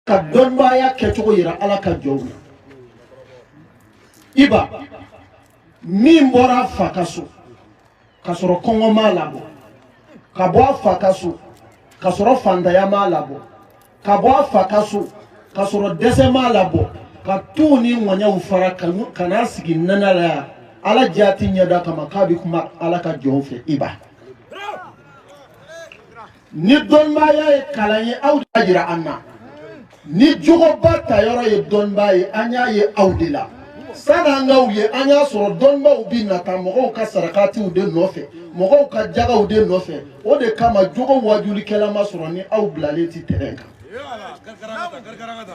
Ka dɔnbaaya kɛcogo yira Ala ka jɔnw na. Iba min bɔra a fa ka so ka sɔrɔ kɔngɔ m'a labɔ, ka bɔ a fa ka so ka sɔrɔ fantanya m'a labɔ, ka bɔ a fa ka so ka sɔrɔ dɛsɛ m'a labɔ, ka tuw ni ŋɔɲɛw fara ka n'a sigi nɛnɛ la yan Ala jaati ɲɛda kama k'a bɛ kuma Ala ka jɔnw fɛ. Iba, ni dɔnbaaya ye kalan ye, aw de y'a jira an na. Ni jogoba tayɔrɔ ye dɔnbaa ye, an y'a ye aw de la. Sani an k'aw ye, an y'a sɔrɔ dɔnbaw bi nata mɔgɔw ka sarakatiw de nɔfɛ, mɔgɔw ka jagaw de nɔfɛ. O de kama jogo wajulikɛla ma sɔrɔ ni aw bilalen ti terrain kan.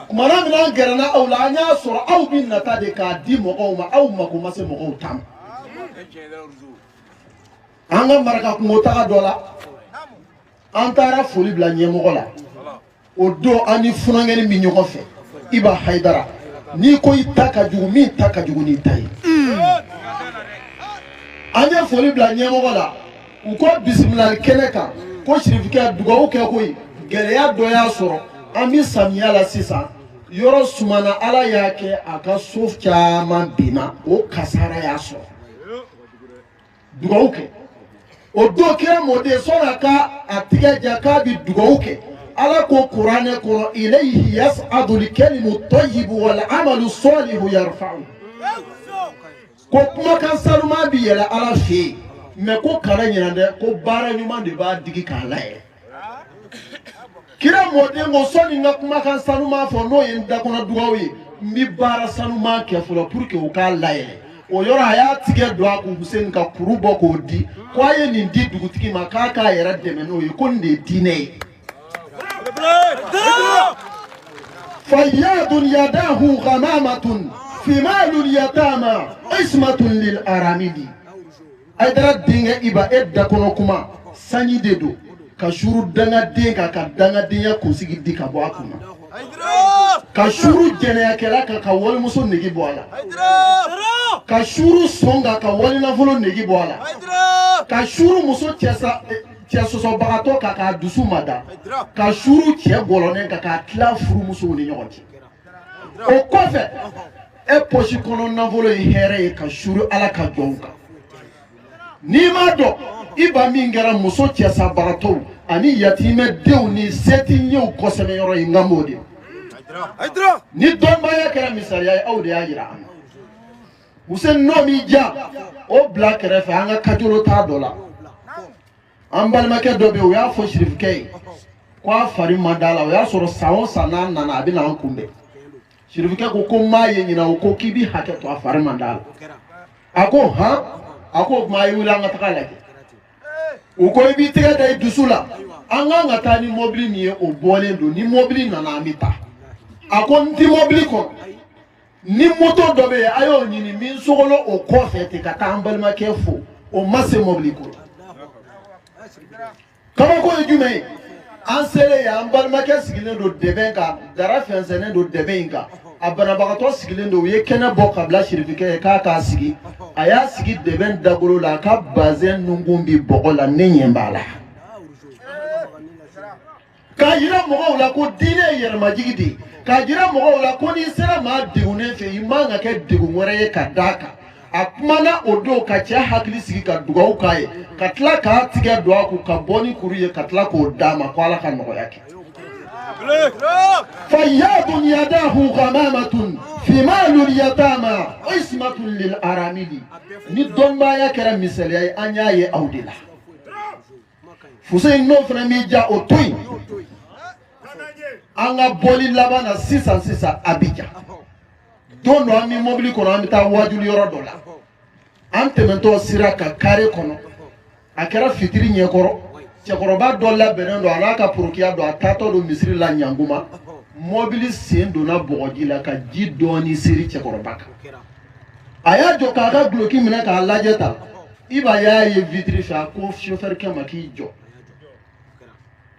Kumana min an gɛrɛna aw la, an y'a sɔrɔ aw bi nata de k'a di mɔgɔw ma. Aw mako ma se mɔgɔw ta ma. An ka maraka kungo taga dɔ la, an taara foli bila ɲɛmɔgɔ la. O don, an ni funankɛni min ɲɔgɔn fɛ, Iba Hayidara, n'i ko i ta ka jugu, min ta ka jugu n'i ta ye. An ye foli bila ɲɛmɔgɔ la, u ko bisimilali kɛnɛ kan ko sirifikɛ dugawu kɛ koyi, gɛlɛya dɔ y'a sɔrɔ. An bɛ samiya la sisan, yɔrɔ sumana, Ala y'a kɛ a ka so caman binna, o kasara y'a sɔrɔ. Dugawu kɛ. O don, kira mɔden sɔnni a ka a tigɛ ja k'a bɛ dugawu kɛ, Ala ko kuranɛ kɔnɔ: ilayhi yas'adul kalimu tayyibu wal amalu salihu yarfa'u. Ko kumakan sanuman bi yɛlɛ Ala fɛ yen, mɛ ko kana ɲinɛ dɛ, ko baara ɲuman de b'a digi k'a layɛlɛ. Kira mɔden ko sɔnni n ka kumakan sanuman fɔ, n'o ye n dakɔnɔ dugawu ye, n bɛ baara sanuman kɛ fɔlɔ pour que u k'a layɛlɛ. O yɔrɔ, a y'a tigɛ don a kun Hussein ka kuru bɔ k'o di, ko a ye nin di dugutigi ma k'a k'a yɛrɛ dɛmɛ n'o ye, ko nin de ye diinɛ ye. Fayyadun yadahu ghamamatun fimalul yatama ismatun lil aramili. Ayidara denkɛ Iba, e dakɔnɔ kuma sanji de don ka suru dangaden kan, ka dangadenya kunsigi di ka bɔ a kun na, ka suru jɛnɛyakɛla kan, ka walimuso nege bɔ a la, ka suru sɔn kan, ka walinafolo nege bɔ a la, ka suru muso cɛ sɔsɔbagatɔ kan, k'a dusu mada, ka suru cɛ gɔlɔnɛ kan, k'a tila furumusow ni ɲɔgɔn cɛ. O kɔfɛ, e pɔsi kɔnɔ nafolo ye hɛrɛ ye ka suru Ala ka jɔnw kan. N'i m'a dɔn, Iba min kɛra muso cɛsabagatɔw ani yatimɛ denw ni setiɲɛw kɔsɛmɛ yɔrɔ ye, n kan b'o de ma. Ni dɔnbaaya kɛra misaliya ye, aw de y'a yira an na. Hussein, n'o m'i diya, o bila kɛrɛfɛ. An ka kajolo t'a dɔ la. An balimakɛ dɔ bɛ yen, o y'a fɔ sirifikɛ ye ko a fari ma d'a la. O y'a sɔrɔ san o san n'a nana, a bɛ na an kunbɛn. Sirifikɛ ko ko n m'a ye ɲinan. O ko k'i bi hakɛ to, a fari man d'a la. A ko han? A ko o tuma a ye wuli, an ka taga lajɛ. U ko i b'i tɛgɛ da i dusu la, an kan ka taa ni mɔbili min ye, o bɔlen don. Ni mɔbili nana, an bɛ taa. A ko n ti mɔbili kɔnɔ, ni moto dɔ bɛ yen, a y'o ɲini min sogolo o kɔfɛ ten ka taa an balimakɛ fo. O ma se mɔbili ko la. Kabako ye jumɛn ye? An selen yen, an balimakɛ sigilen don dɛbɛn kan, dara fɛnsɛnnen don dɛbɛn in kan, a banabagatɔ sigilen don. U ye kɛnɛ bɔ ka bila sirifikɛ ye k'a k'a sigi. A y'a sigi dɛbɛn dagolo la, a ka bazɛn nunkun bi bɔgɔ la, ne ɲɛ b'a la. K'a yira mɔgɔw la ko diinɛ ye yɛrɛmajigi de ye, k'a jira mɔgɔw la ko n'i sera maa degunnen fɛ, i man ka kɛ degun wɛrɛ ye ka d'a kan. A kumana o don ka cɛ hakili sigi, ka dugawu k'a ye, ka tila k'a tigɛ don a kun ka bɔ ni kuru ye, ka tila k'o d'a ma ko Ala ka nɔgɔya kɛ. Fayyadun yadahu ghamamatun fimalul yatama ismatun lil aramili. Ni dɔnbaaya kɛra misaliya ye, an y'a ye aw de la. Fuseyi, n'o fana m'i diya, o to yen. An ka bɔli laban na sisan sisan, Abijan don dɔ, an bɛ mɔbili kɔnɔ, an bɛ taa wajuli yɔrɔ dɔ la. An tɛmɛtɔ sira ka kare kɔnɔ, a kɛra fitiri ɲɛkɔrɔ, cɛkɔrɔba dɔ labɛnnen don, a n'a ka porokiya don, a taatɔ don misiri la ɲanguma. Mɔbili sen donna bɔgɔji la ka ji dɔɔni seri cɛkɔrɔba kan. A y'a jɔ k'a ka duloki minɛ k'a lajɛ tan. Iba y'a ye vitiri fɛ, a ko sofɛrikɛ ma k'i jɔ.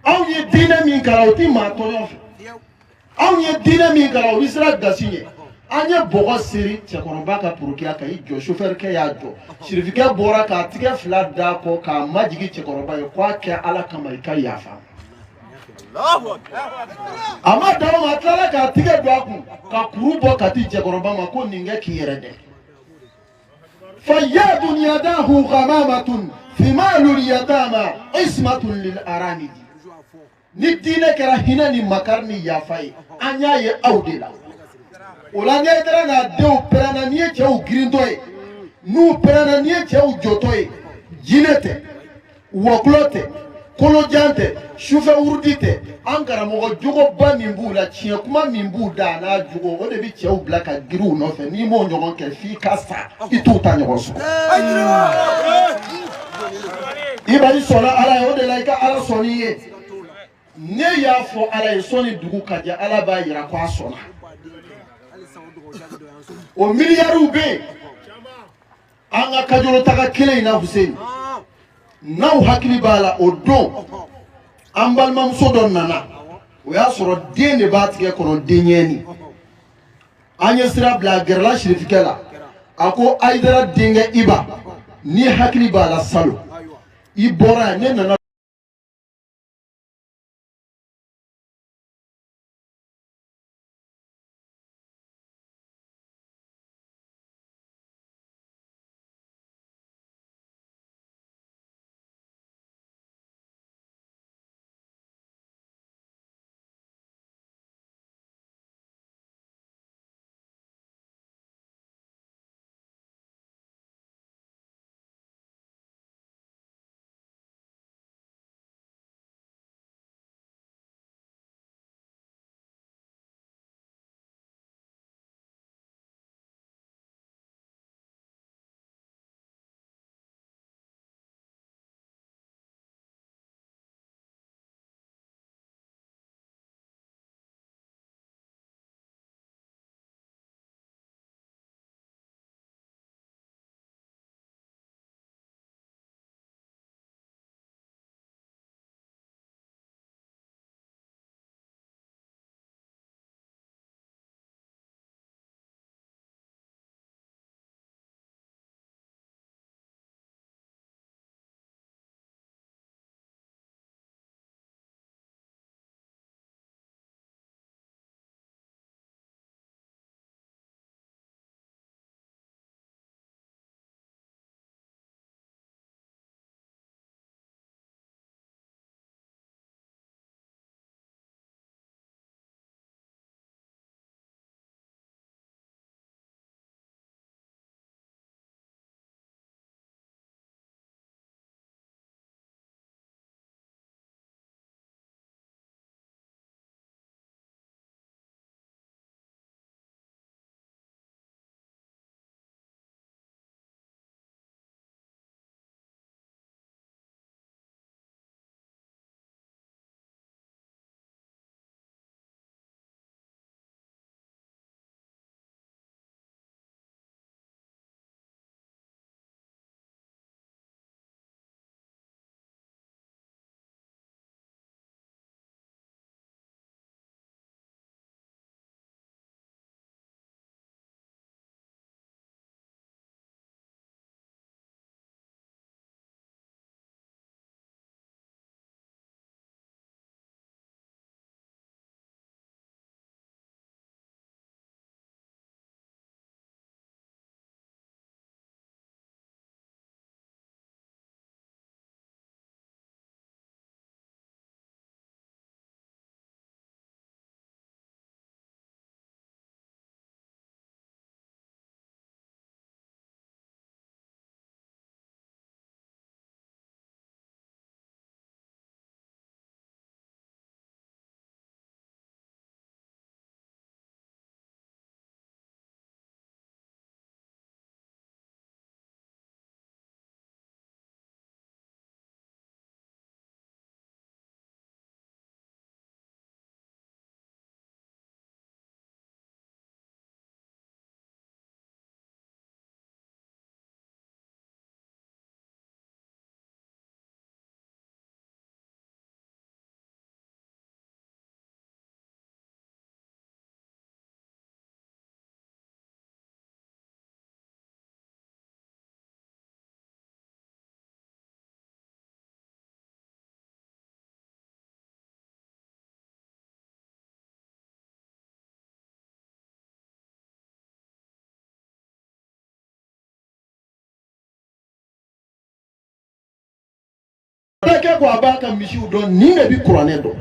Anw ye diinɛ min kalan, o ti maa tɔɲɔ fɛ. Anw ye diinɛ min kalan, o bɛ siran gasi ɲɛ. An ye bɔgɔ seri cɛkɔrɔba ka porokiya kan, i jɔ. Sofɛrikɛ y'a jɔ. Sirifikɛ bɔra k'a tigɛ fila d'a kɔ k'a majigin cɛkɔrɔba ye ko a kɛ Ala kama, i ka yafa. A ma dan o ma, a tilala k'a tigɛ don a kun ka kuru bɔ ka di cɛkɔrɔba ma ko nin kɛ k'i yɛrɛ dɛ. Fayyadun yadahu ghamamatun thimalul yatama ismatun lil aramidi. Ni diinɛ kɛra hinɛ ni makari ni yafa ye, an y'a ye aw de la. O la ni Hayidara n'a denw pɛrɛnna, n'i ye cɛw girintɔ ye, n'u pɛrɛnna, n'i ye cɛw jɔtɔ ye, jinɛ tɛ, wɔkulɔ tɛ, kolojan tɛ, sufɛ wurudi tɛ, an karamɔgɔ jogoba min b'u la, tiɲɛ kuma min b'u da a n'a jogo, o de bɛ cɛw bila ka girin u nɔfɛ. N'i m'o ɲɔgɔn kɛ f'i ka sa, i t'u ta ɲɔgɔn sɔrɔ. I b'a i sɔnna Ala ye, o de la i ka Ala sɔnni ye. Ne y'a fɔ Ala ye sɔnni dugu ka jɛ, Ala b'a yira ko a sɔnna. O miliyariw bɛ yen an ka kajolo taga kelen in na. Hussein, n'aw hakili b'a la, o don an balimamuso dɔ nana, o y'a sɔrɔ den de b'a tigɛ kɔnɔ, denɲɛni. An ye sira bila, a gɛrɛla sirifikɛ la, a ko Hayidara denkɛ Iba, n'i hakili b'a la salon i bɔra yan, ne nana. Fulakɛ ko a b'a ka misiw dɔn, nin de bi kuranɛ dɔn.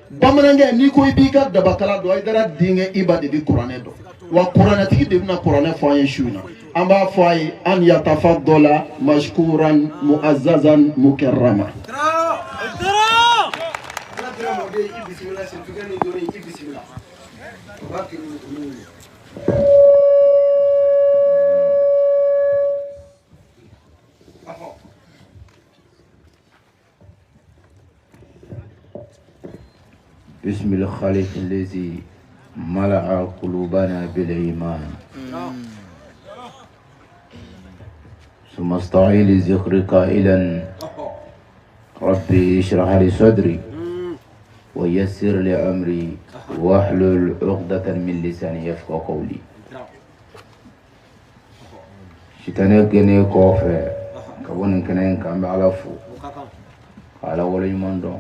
Bamanankɛ, n'i ko i b'i ka dabakala dɔn, Hayidara denkɛ Iba de bi kuranɛ dɔn. Wa kuranɛtigi de bɛna kuranɛ fɔ an ye su in na. An b'a fɔ a ye an yatafaddala mashkuran muazzazan mukarrama. بسم الخالق الذي ملأ قلوبنا بالإيمان ثم استعين لذكر قائلا ربي اشرح لي صدري ويسر لي أمري واحلل عقدة من لساني يفقه قولي. Sitanɛ gɛnnen kɔfɛ ka bɔ nin kɛnɛ in kan, an bɛ Ala fo ka Ala waleɲuman dɔn.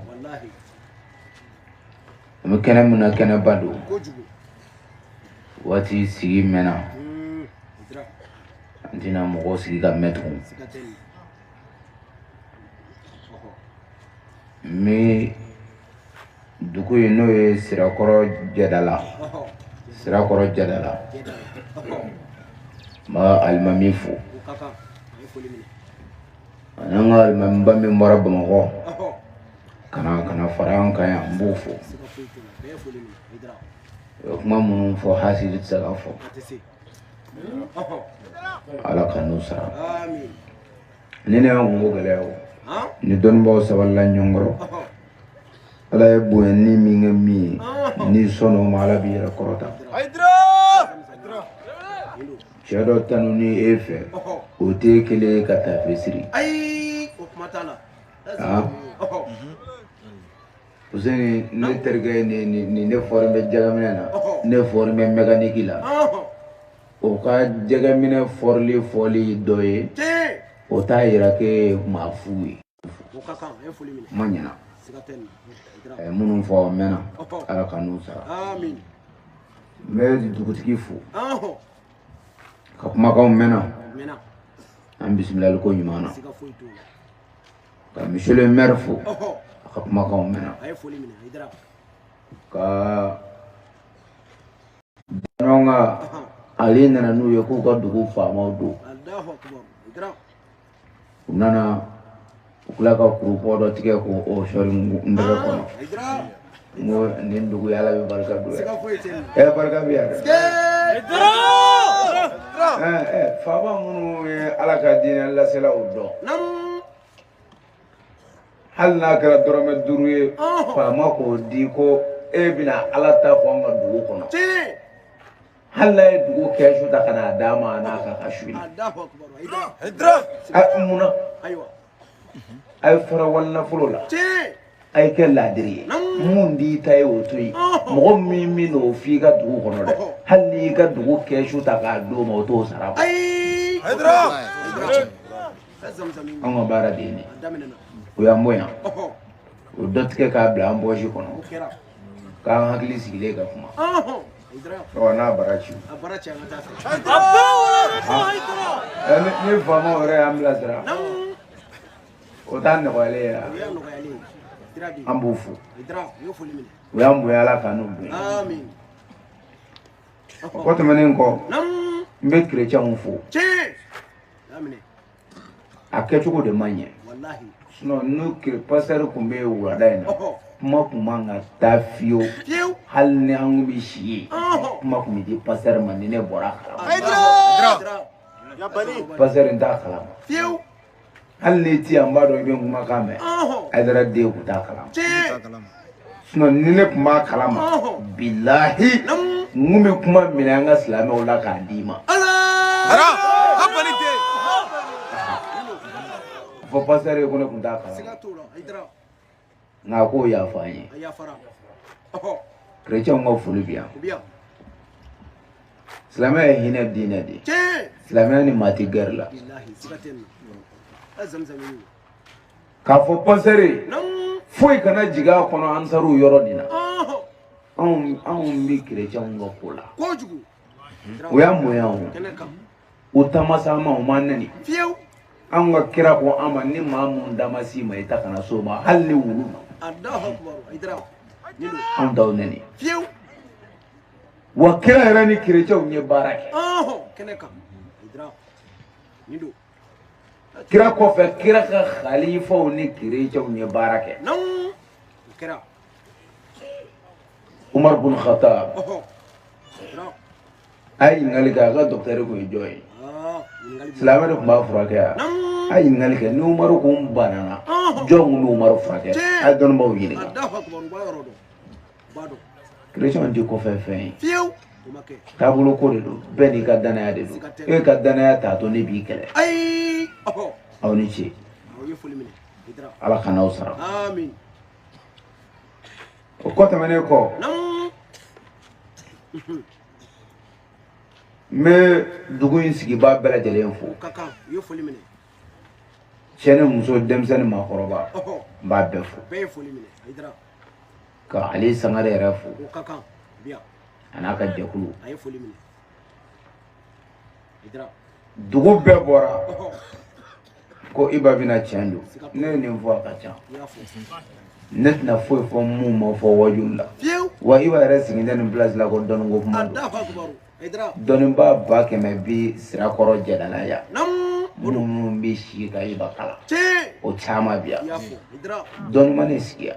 An bɛ kɛnɛ min na, kɛnɛba don. Waati sigi mɛnna, an tɛna mɔgɔw sigi ka mɛn tugun. N bɛ dugu in, n'o ye Sirakɔrɔ Jadala, Sirakɔrɔ Jadala, n b'a alimami fo ani an ka alimamiba min bɔra Bamakɔ ka na fara an kan yan, n b'o fo. U ye kuma minnu fɔ, hasidi tɛ se k'a fɔ. Ala ka n'u sara. Ni ne y'an kunko gɛlɛya o ni dɔnnibaaw sabalila ɲɔgɔn kɔrɔ, Ala ye bonya ni min kɛ min ye, n'i sɔnna o ma, Ala b'i yɛrɛ kɔrɔta. Cɛ dɔ tanu ni e fɛ, o t'e kelen ye ka taafe siri. Ah, Fuseni, ne terikɛ, ni ne fɔren bɛ jɛgɛminɛ na, ne fɔren bɛ mécanique la. O ka jɛgɛminɛ fɔrili fɔli dɔ ye, o t'a yira k'e ye maa fu ye. Kuma ɲɛna, a ye minnu fɔ, o mɛnna. Ala ka n'u sara. N bɛ dugutigi fo ka kumakanw mɛnna, an bisimilali ko ɲuman na, ka monsieur le maire fo, a ka kumakanw mɛnna, ka ɲɔgɔn kan. Ale nana n'u ye k'u ka dugu faamaw don. U nana, u tila ka kurupɔ dɔ tigɛ k'o sɔri n tɛgɛ kɔnɔ. N ko nin dugu ye, Ala bɛ barika don yan. Ɛ, barika bɛ yan dɛ. Ɛ ɛ, faama minnu ye Ala ka diinɛ laselaw dɔn, hali n'a kɛra dɔrɔmɛ 5 ye, faama k'o di ko e bɛna Ala ta fɔ an ka dugu kɔnɔ, hali n'a ye dugu kɛsu ta ka n'a d'a ma, a n'a ka su ye. Munna a ye fara wali nafolo la, a ye kɛ laadiri ye. Mun d'i ta ye, o to yen. Mɔgɔ min min n'o f'i ka dugu kɔnɔ dɛ, hali n'i y'i ka dugu kɛsu ta k'a d'o ma, o t'o sara. Anw ka baara de ye nin. O y'an bonya, o dɔ tigɛ k'a bila an bɔsi kɔnɔ, k'an hakili sigilen ka kuma. Ɔ, n'a bara ci, ni faamaw yɛrɛ y'an bilasira, o t'a nɔgɔyalen ye. An b'u fo, u y'an bonya, Ala k'an n'u bonya. O kɔ tɛmɛnen kɔ, n bɛ kerecɛnw fo. A kɛcogo de man ɲɛ, sinon n'o pasteur tun bɛ yen wulada in na, kuma tun man ka taa fiyewu. Hali ni an kun bɛ si yen, kuma tun bɛ di pasteur ma. Ni ne bɔra a kalama, pasteur n t'a kalama. Hali n'i ti yan, n b'a dɔn i bɛ n kumakan mɛn. Hayidara den tun t'a kalama, sinon ni ne tun b'a kalama, bilahi, n kun bɛ kuma minɛ an ka silamɛw la k'a d'i ma. Fɔ pasteur ye ko ne tun t'a kalama, nka a k'o yafa an ye. Kerecɛnw ka foli bi yan. Silamɛya ye hinɛ diinɛ de ye. Silamɛya ni maa tɛ gɛrɛ la. K'a fɔ pasteur ye, foyi kana jigin a kɔnɔ ansaruw yɔrɔ nin na. Anw bɛ kerecɛnw ka ko la, o y'an bonya. O u taama s'an ma, u m'an nɛni. Anw ka kira ko an ma ni maa mun da ma s'i ma i ta kana s'o ma hali ni wulu ma. Anw t'aw nɛni. Wa kira yɛrɛ ni kerecɛnw ye baara kɛ. Kira kɔfɛ kira ka khalifaw ni kerecɛnw ye baara kɛ. Umar bin Khattab a ye ɲininkali kɛ a ka dɔkitɛri kun ye jɔn ye? Silamɛ de tun b'a furakɛ yan. A ye ɲininkali kɛ ni Umaru kun banana jɔn kun bɛ Umaru furakɛ? A ye dɔnnibaaw ɲininka. Kerecɛnw tɛ kɔfɛ fɛn ye. Taabolo ko de don, bɛɛ n'i ka danaya de don. E ka danaya t'a to ne b'i kɛlɛ. Aw ni ce. Ala ka n'aw sara. O kɔ tɛmɛnen kɔ, n bɛ dugu in sigibaa bɛɛ lajɛlen fo. Cɛ ni muso, denmisɛnnin, maakɔrɔba, n b'a bɛɛ fo. Ka Ale Sangare yɛrɛ fo a n'a ka jɛkulu. Dugu bɛɛ bɔra ko Iba bɛna tiɲɛ don. Ne ye nin fɔ a ka ca. Ne tɛna foyi fɔ mun ma fɔ wajulu la. Wa Iba yɛrɛ sigilen tɛ nin place la ko dɔnniko kuma don. Dɔnnibaa 100,000 bi Sirakɔrɔ Jɛdala yan. Minnu bɛ si ka Iba kalan. O caman bi yan. Dɔnni ma ne sigi yan.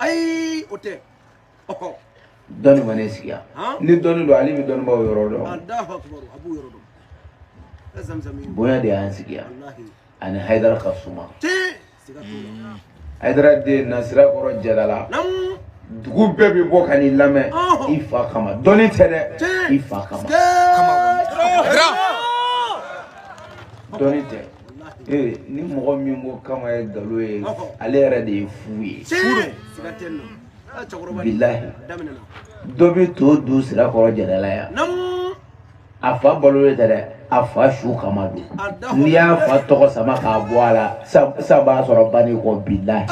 Dɔnni ma ne sigi yan. Ni dɔnni don, ale bɛ dɔnnibaaw yɔrɔ dɔn. Bonya de y'an sigi yan. Ani Hayidara ka suma. Hayidara den na Sirakɔrɔ Jɛdala. Dugu bɛɛ bɛ bɔ ka n'i lamɛn i fa kama. Dɔnni tɛ dɛ, i fa kama. Dɔnni tɛ. Ee ni mɔgɔ min ko kama ye nkalon ye, ale yɛrɛ de ye fu ye. Bilahi. Dɔ bɛ to dun Sirakɔrɔ Jɛdala yan. A fa balolen tɛ dɛ, a fa su kama don. N'i y'a fa tɔgɔ sama k'a bɔ a la, san b'a sɔrɔ banni kɔ bilahi.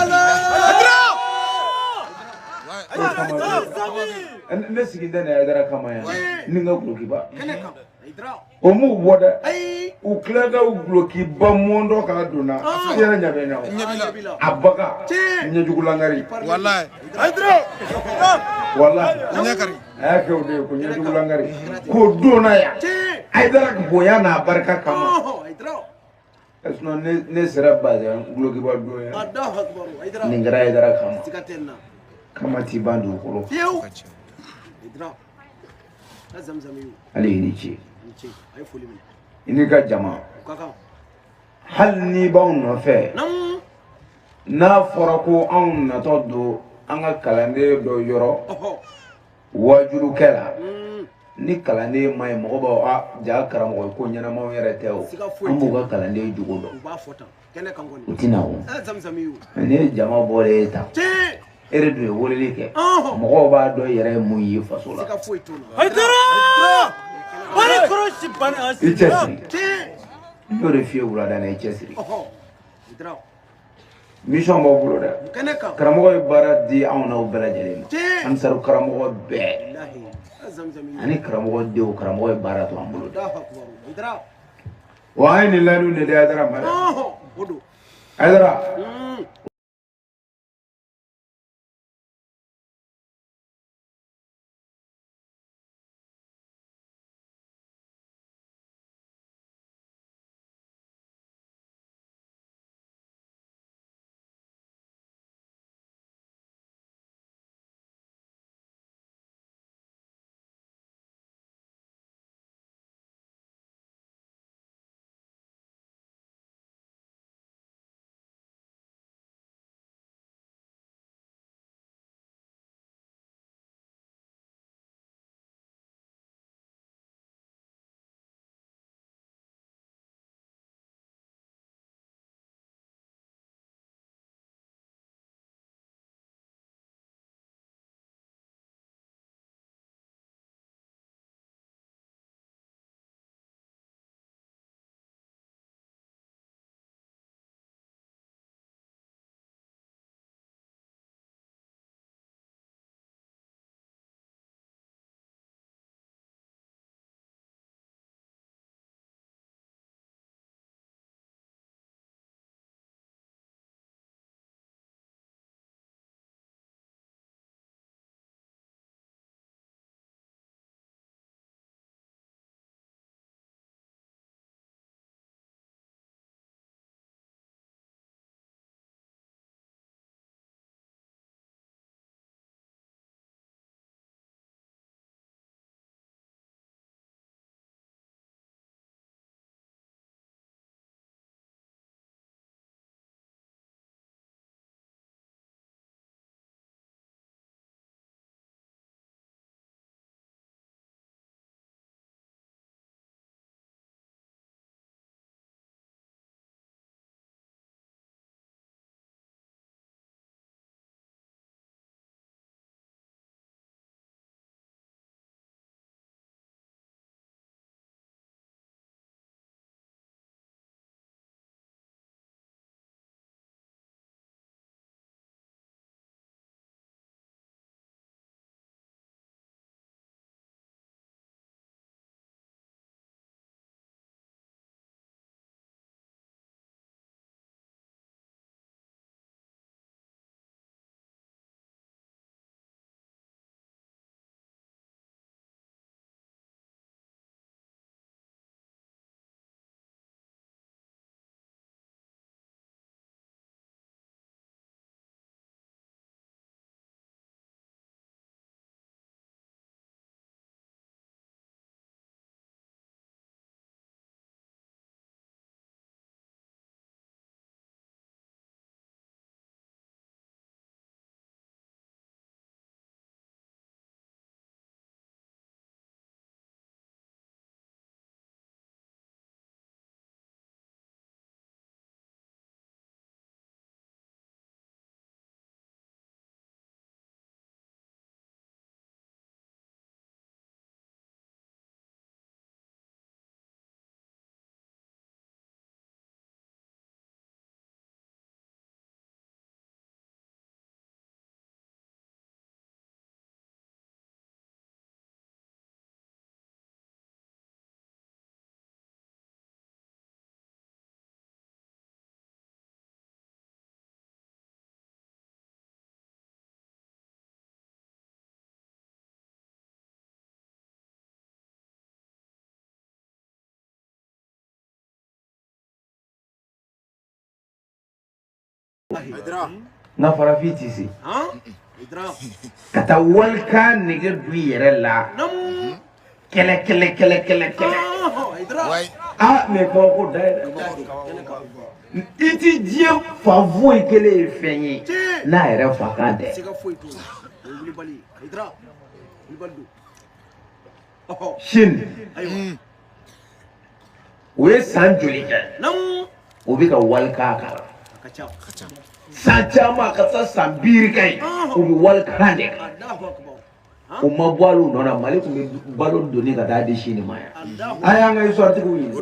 Ne sigilen tɛ nin Hayidara kama yan ni n ka gulokiba. O m'u bɔ dɛ, u tilala ka gulokiba mɔndɔ k'a donna. I yɛrɛ ɲɛ bɛ n na o. A baga ɲɛjugulangari. Walahi. A y'a kɛ o de ye ko ɲɛjugulangari. K'o donna yan. Hayidara bonya n'a barika kama. Sinon ne sera bazɛn gulokiba don yan. Nin kɛra Hayidara kama. Kama t'i ban dugukolo. Ale i ni ce. I n'i ka jama. Hali n'i b'anw nɔfɛ, n'a fɔra ko anw natɔ don an ka kalanden dɔ yɔrɔ wajulukɛ la, ni kalanden ma ye mɔgɔ b'a fɔ a ja karamɔgɔ ko ɲɛnamaw yɛrɛ tɛ o, an b'u ka kalanden jogo dɔn. U tɛna o. N'i ye jama bɔlen ye tan, e de dun ye weleli kɛ, mɔgɔw b'a dɔn i yɛrɛ ye mun ye faso la. I cɛsiri. N y'o de f'i ye wulada in na, i cɛsiri. Mission b'aw bolo dɛ. Karamɔgɔ ye baara di anw n'aw bɛɛ lajɛlen ma. Ansaru karamɔgɔ bɛɛ ani karamɔgɔ denw, karamɔgɔ ye baara to an bolo dɛ. Wa an ye nin layidu de di Hayidara ma dɛ. Hayidara. Nka farafin ti se. Ka taa walikan nege don i yɛrɛ la. Kɛlɛ kɛlɛ kɛlɛ kɛlɛ kɛlɛ. Ah mais kabako da ye dɛ. I ti diɲɛ fa foyi kelen ye fɛn ye n'a yɛrɛ fa kan tɛ. Chine u ye san joli kɛ u bɛ ka walikan kalan. San caman ka taa san 50 kɛ yen u bɛ walikan de kan. U ma bɔ hali u nɔ na. Mali tun bɛ balo doni ka taa di Chine ma yan. A y'an ka histoire tigiw ɲini.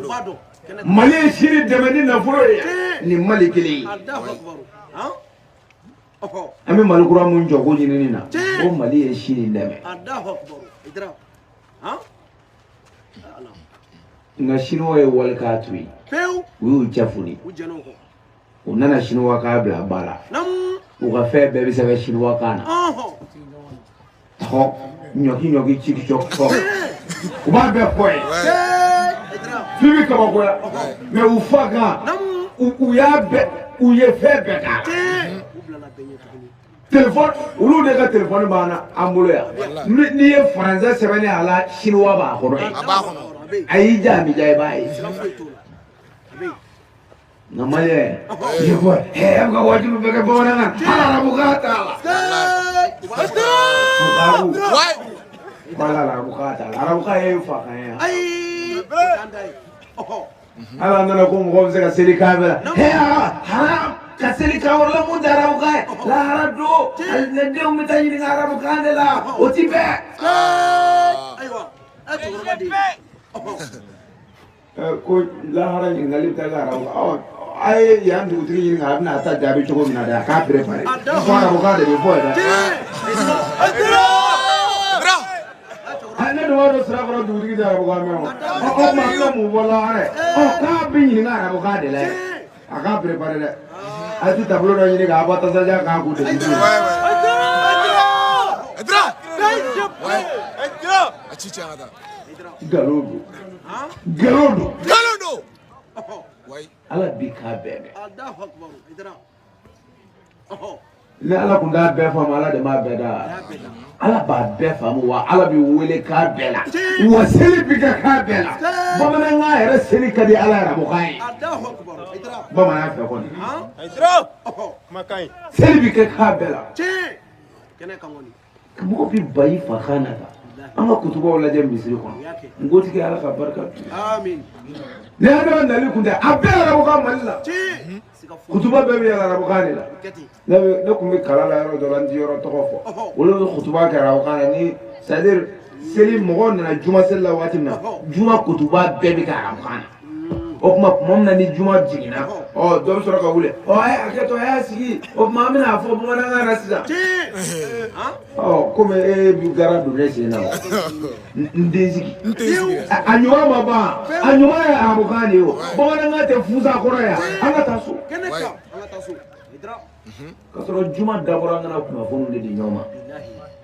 Mali ye Chine dɛmɛ ni nafolo ye nin Mali kelen ye. An bɛ Mali kura mun jɔ ko ɲinini na o Mali ye Chine dɛmɛ. Nka Chinois ye walikan to yen. U y'u cɛ foni. U nana Chinois kan bila ba la. U ka fɛn bɛɛ bɛ sɛbɛn Chinois kan na. Tɔ ɲɔki ɲɔki ciki cɔ tɔ. U b'a bɛɛ fɔ yen. F'i bɛ kabakoya. Mais u fa kan u y'a bɛɛ u ye fɛn bɛɛ k'a la. Téléphone olu de ka téléphone b'an na an bolo yan. N'i ye français sɛbɛnni a la chinois b'a kɔnɔ yen. A y'i ja a m'i ja i b'a ye. Nka maliyɛn i ko ɛ an ka wajibi bɛɛ kɛ bamanankan hali arabukan t'a la. Ko ala arabukan t'a la. Arabukan ye fa kan ye. Hali an nana ko mɔgɔ bɛ se ka seli kan bɛɛ la. Haram ka seli kan wɛrɛ la mun tɛ arabukan ye. Lahara don alijinɛdenw bɛ taa ɲininka arabukan de la o ti bɛn. Ko lahara ɲininkali bɛ taa kɛ arabukan ɔ a ye yan dugutigi ɲininka a bɛna a ta jaabi cogo min na dɛ a k'a préparé ko arabukan de bɛ fɔ yen dɛ. Ne dun b'a dɔn sira kɔrɔ dugutigi tɛ arabukan mɛn o. Ɔ o tuma an bɛ mun fɔ lahara ye ɔ k'a bɛ ɲininka arabukan de la yɛ a k'a préparé dɛ. A ti tableau dɔ ɲini k'a bɔ tasajan k'a kun dugutigi ye. Nkalon don. Nkalon don. Nkalon don. Ala bi k'a bɛɛ mɛn. Ni Ala kun t'a bɛɛ faamu Ala de m'a bɛɛ da. Ala b'a bɛɛ faamu wa Ala bɛ wele k'a bɛɛ la. Wa seli bi kɛ k'a bɛɛ la. Bamanankan yɛrɛ seli ka di Ala arabukan ye. Bamanan fɛ kɔni. Seli bi kɛ k'a bɛɛ la. Mɔgɔ bi ba i fa kan na tan. An ka kutubaw lajɛ misiri kɔnɔ. N kotigi Ala ka barika don. Ni Adama nali kun tɛ a bɛɛ arabukan Mali la. Kutuba bɛɛ bɛ yɛlɛ arabukan de la. Ne kun bɛ kalan la yɔrɔ dɔ la n ti yɔrɔ tɔgɔ fɔ. Olu bɛ kutuba kɛ arabukan na ni c'est à dire seli mɔgɔw nana juma seli la waati min na juma kutuba bɛɛ bɛ kɛ arabukan na. O tuma tuma min na ni juma jiginna ɔ dɔ bɛ sɔrɔ ka wuli ɔ a ye hakɛ to a y'a sigi o tuma an bɛna a fɔ bamanankan na sisan. Ɔ komi e bi gara don ne sen na o n den sigi a ɲuman ma ban a ɲuman ye arabukan de ye o bamanankan tɛ fusa kɔrɔ ye an ka taa so. K'a sɔrɔ juma dabɔra an kana kunnafoniw de di ɲɔgɔn ma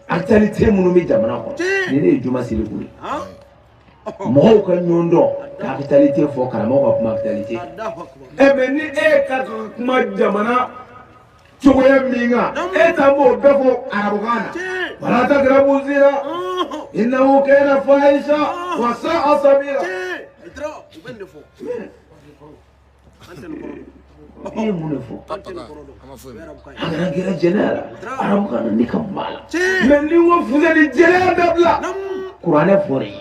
actualité minnu bɛ jamana kɔnɔ nin de ye juma seli kun ye. Mɔgɔw ka ɲɔgɔn dɔn ka actualité fɔ karamɔgɔ ka kuma actualité. Ɛ mais ni e ka kuma jamana cogoya min kan e ta b'o bɛɛ fɔ arabukan na. Wala taqrabu zina innahu kana fahisha wa sa'a sabila. E ye mun de fɔ? A kana gɛrɛ jɛnɛya la arabukan na ne ka kuma la. Mais ni n ko Fuseni jɛnɛya dabila kuranɛ fɔra i ye.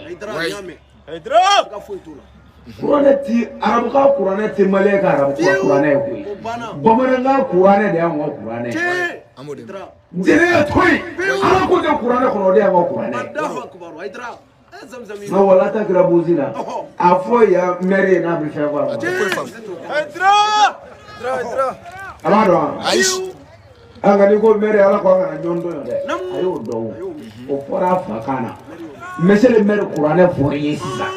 Kuranɛ ti arabukan kuranɛ ti maliyɛn ka arabukan kuranɛ ye koyi. Bamanankan kuranɛ de y'anw ka kuranɛ ye. Jɛnɛya to yen Ala ko tɛ kuranɛ kɔnɔ o de y'anw ka kuranɛ ye. Nka wala taqrabu zina a fɔ yan mɛri ye n'a bɛ fɛn fɔ a ma. A b'a dɔn wa? An ka n'i ko mɛri Ala ko an kana ɲɔgɔn dɔn dɛ. A y'o dɔn o. O fɔra a fa kan na. Monsieur le maire kuranɛ fɔra i ye sisan.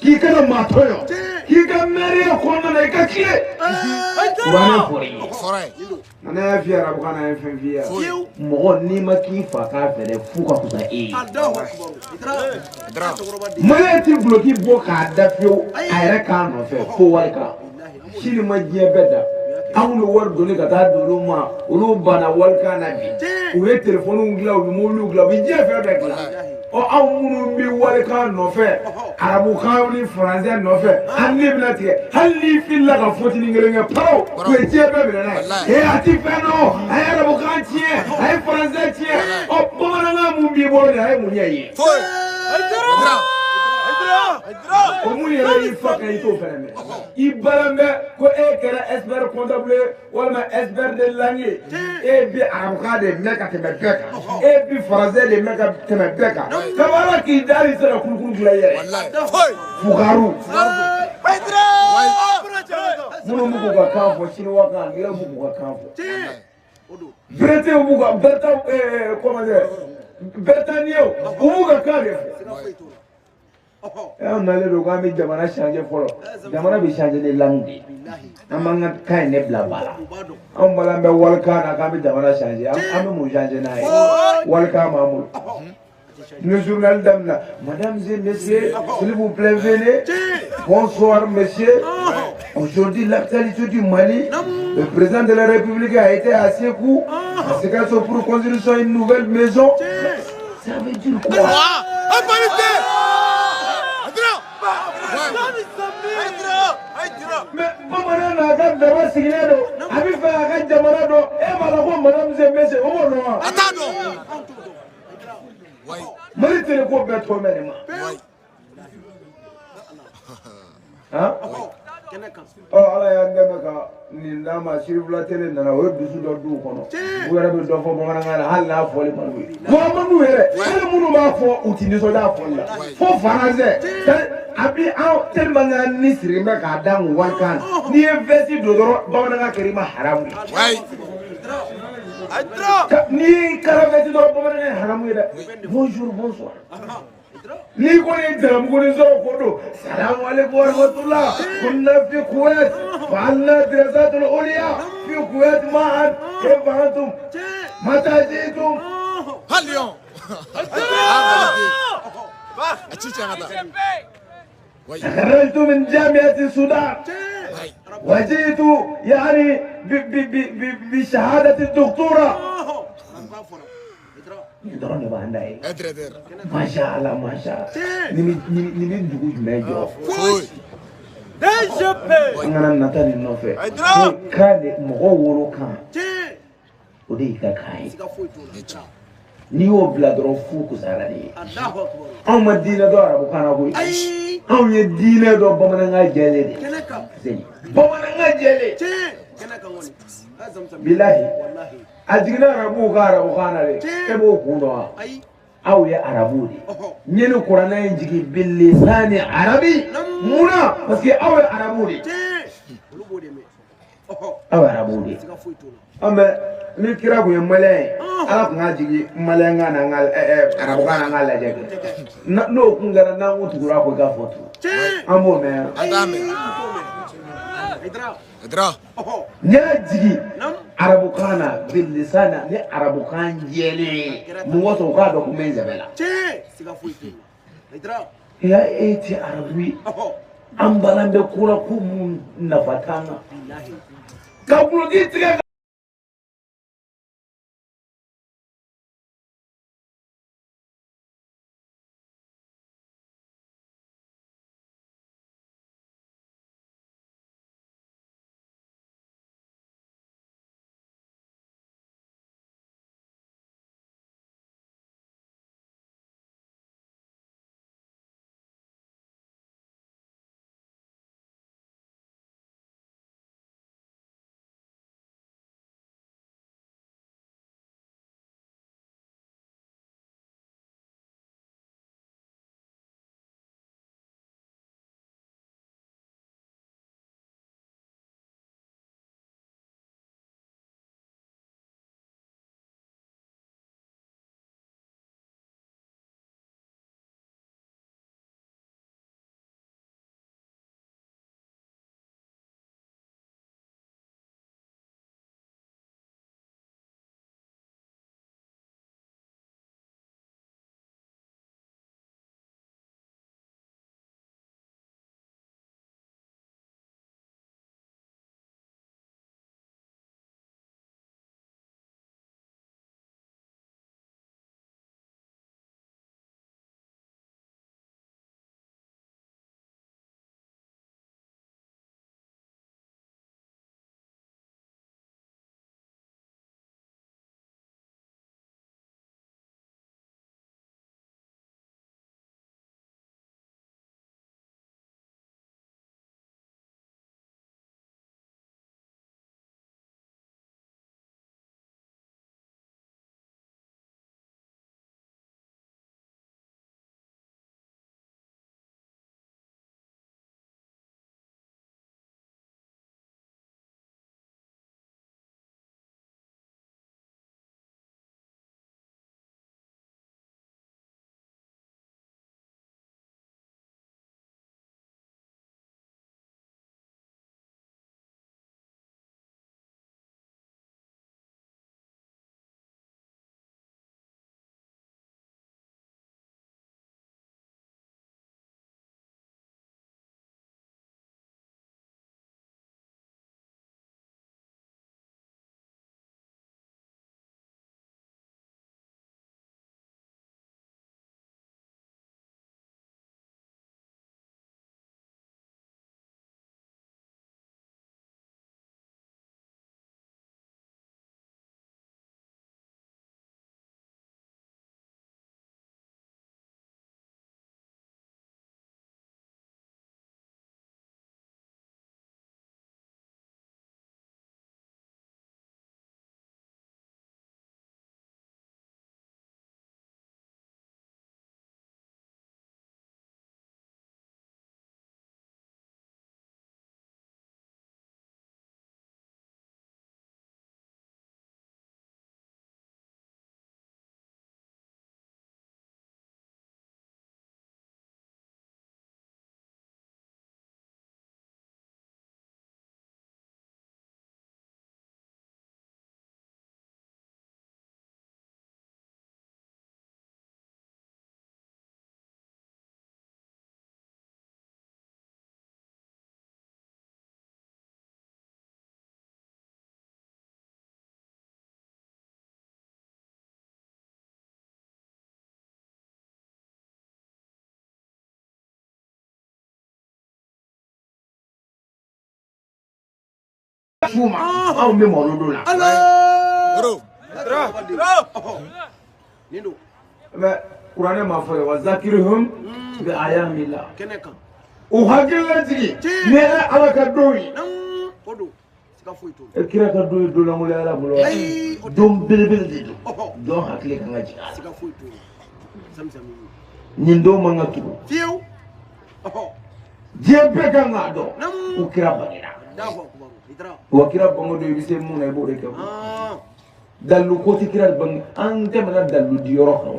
K'i kana maa tɔɲɔ. K'i ka mɛriya kɔnɔna na i ka tilen. Kuranɛ fɔra i ye. Nka ne y'a f'i ye arabukan na a ye fɛn f'i ye. Mɔgɔ n'i ma k'i fa kan fɛ dɛ fu ka fisa e ye. Maliyɛn ti duloki bɔ k'a da fiyewu a yɛrɛ kan nɔfɛ fo wali kan. Sini ma diɲɛ bɛɛ da. An bɛ wari doni ka taa di olu ma, olu banna walikan na bi. U ye telefɔniw dilan, u bɛ mobiliw dilan, u bɛ diɲɛ fɛn bɛɛ dilan. Ɔ anw minnu bɛ walikan nɔfɛ, arabukan ni faransɛ nɔfɛ, hali ne bɛna tigɛ, hali n'i filila ka fotini kelen kɛ paraw, u ye diɲɛ bɛɛ minɛ n'a ye. Ee a ti fɛn dɔn, a ye arabukan tiɲɛ, a ye faransɛ tiɲɛ. Ɔ bamanankan mun b'i bolo nin, a ye mun ɲɛ i ye? O mun yɛrɛ y'i fa kan i t'o fɛnɛ mɛn. I balan bɛ ko e kɛra expert comptable ye walima expert de langue, e bi arabukan de mɛn ka tɛmɛ bɛɛ kan, e bi faransɛ de mɛn ka tɛmɛ bɛɛ kan. Kaba ala k'i da i sera kulukulu dilan i yɛrɛ. Fugaru minnu b'u k'u ka kan fɔ, siniwa kan, angilɛ b'u k'u ka kan fɔ, beretew b'u ka bereta comment dire, beretaniyew u b'u ka kan de fɔ. An nalen don k'an bɛ jamana changer fɔlɔ, jamana bɛ changer ni langue de ye. An b'an ka kan in de bila ba la. Anw bala bɛ walikan na k'an bɛ jamana changer, an bɛ mun changer n'a ye? Walikan b'an bolo. Ni journal daminɛ, mesdames et messieurs, s'il vous plaît venez. Bonsoir messieurs. Aujourd'hui l'actualité du Mali, le président de la République a été à Ségou, à Sikasso pour construire une nouvelle maison. Ça veut dire quoi? Mais bamanan n'a ka daba sigilen don, a bɛ fɛ a ka jamana dɔn, e b'a la ko madame et messieurs, o b'o dɔn wa? A t'a dɔn. Mali tele ko bɛɛ tɔ mɛn nin ma. Han? Ɔ Ala y'an dɛmɛ ka nin d'an ma, Sirifila tele nana, o ye dusu dɔ d'u kɔnɔ. U yɛrɛ bɛ dɔ fɔ bamanankan na hali n'a fɔli man d'u ye. Wa man d'u yɛrɛ, hali minnu b'a fɔ u ti nisɔndiya a fɔli la. Fo faransɛ. A bi an tellement que an ni sirilen bɛ k'a da n walikan na. N'i ye veste don dɔrɔn bamanankan kɛra i ma haramu ye. N'i ye karavɛti dɔrɔn bamanankan ye haramu ye dɛ. Bonjour, bonsoir. N'i kɔni ye jalamuguni sɔrɔ k'o don, salamu aleykum wa rahmatulah, kunna fi Kuwait, fa'alna dirasatul uliya fi Kuwait ma'an, kayfa antum, mata jitum. Halion. تخرجت من جامعة السودان وجئت يعني بشهادة الدكتوراه. ما شاء الله ما شاء الله. ni dugu jumɛn jɔ? An kana nata nin nɔfɛ. Kan de mɔgɔ wolo kan, o de y'i ka kan ye. N'i y'o bila dɔrɔn fu kusayara de ye. Anw ma diinɛ dɔn arabukan na koyi. Anw ye diinɛ dɔn bamanankan jɛlen de. Bamanankan jɛlen. Bilahi. A jiginna arabuw ka arabukan na de. E b'o kun dɔn wa? Aw ye arabuw de. N ye ni kuranɛ in jigin bilisani arabi. Munna? Parce que aw ye arabuw de. Aw ye arabuw de. An bɛ ni kira kun ye maliyɛn ye, Ala kun k'a jigin maliyɛnkan n'an ka arabukan n'an ka lajɛ kɛ. N'o kun kɛra n'an kun tugura ko i ka fɔ tugun. An b'o mɛn yan. An t'a mɛn. N'i y'a jigin arabukan na bilisan na ni arabukan jɛlen ye, mun kosɔn u k'a dɔn ko n bɛ n sɛbɛ la. Ya e ti arabu ye, an balan bɛ ko la ko mun nafa t'an kan. Ka buloki tigɛ. S'u ma anw bɛ mawuludu la. Mais kuranɛ ma fɔ ye wa zakirihum bi ayamillah. U hakili lajigin ni Ala ka don ye. E kira ka don ye don lankolon Ala bolo wa? Don belebele de don. Don hakili kan ka jigin a la. Nin don man ka tugu. Diɲɛ bɛɛ kan k'a dɔn ko kira bangera. Wa kira bange don i bɛ se mun na i b'o de kɛ. Dalilu ko tɛ kira bange, an tɛmɛna dalilu di yɔrɔ kan.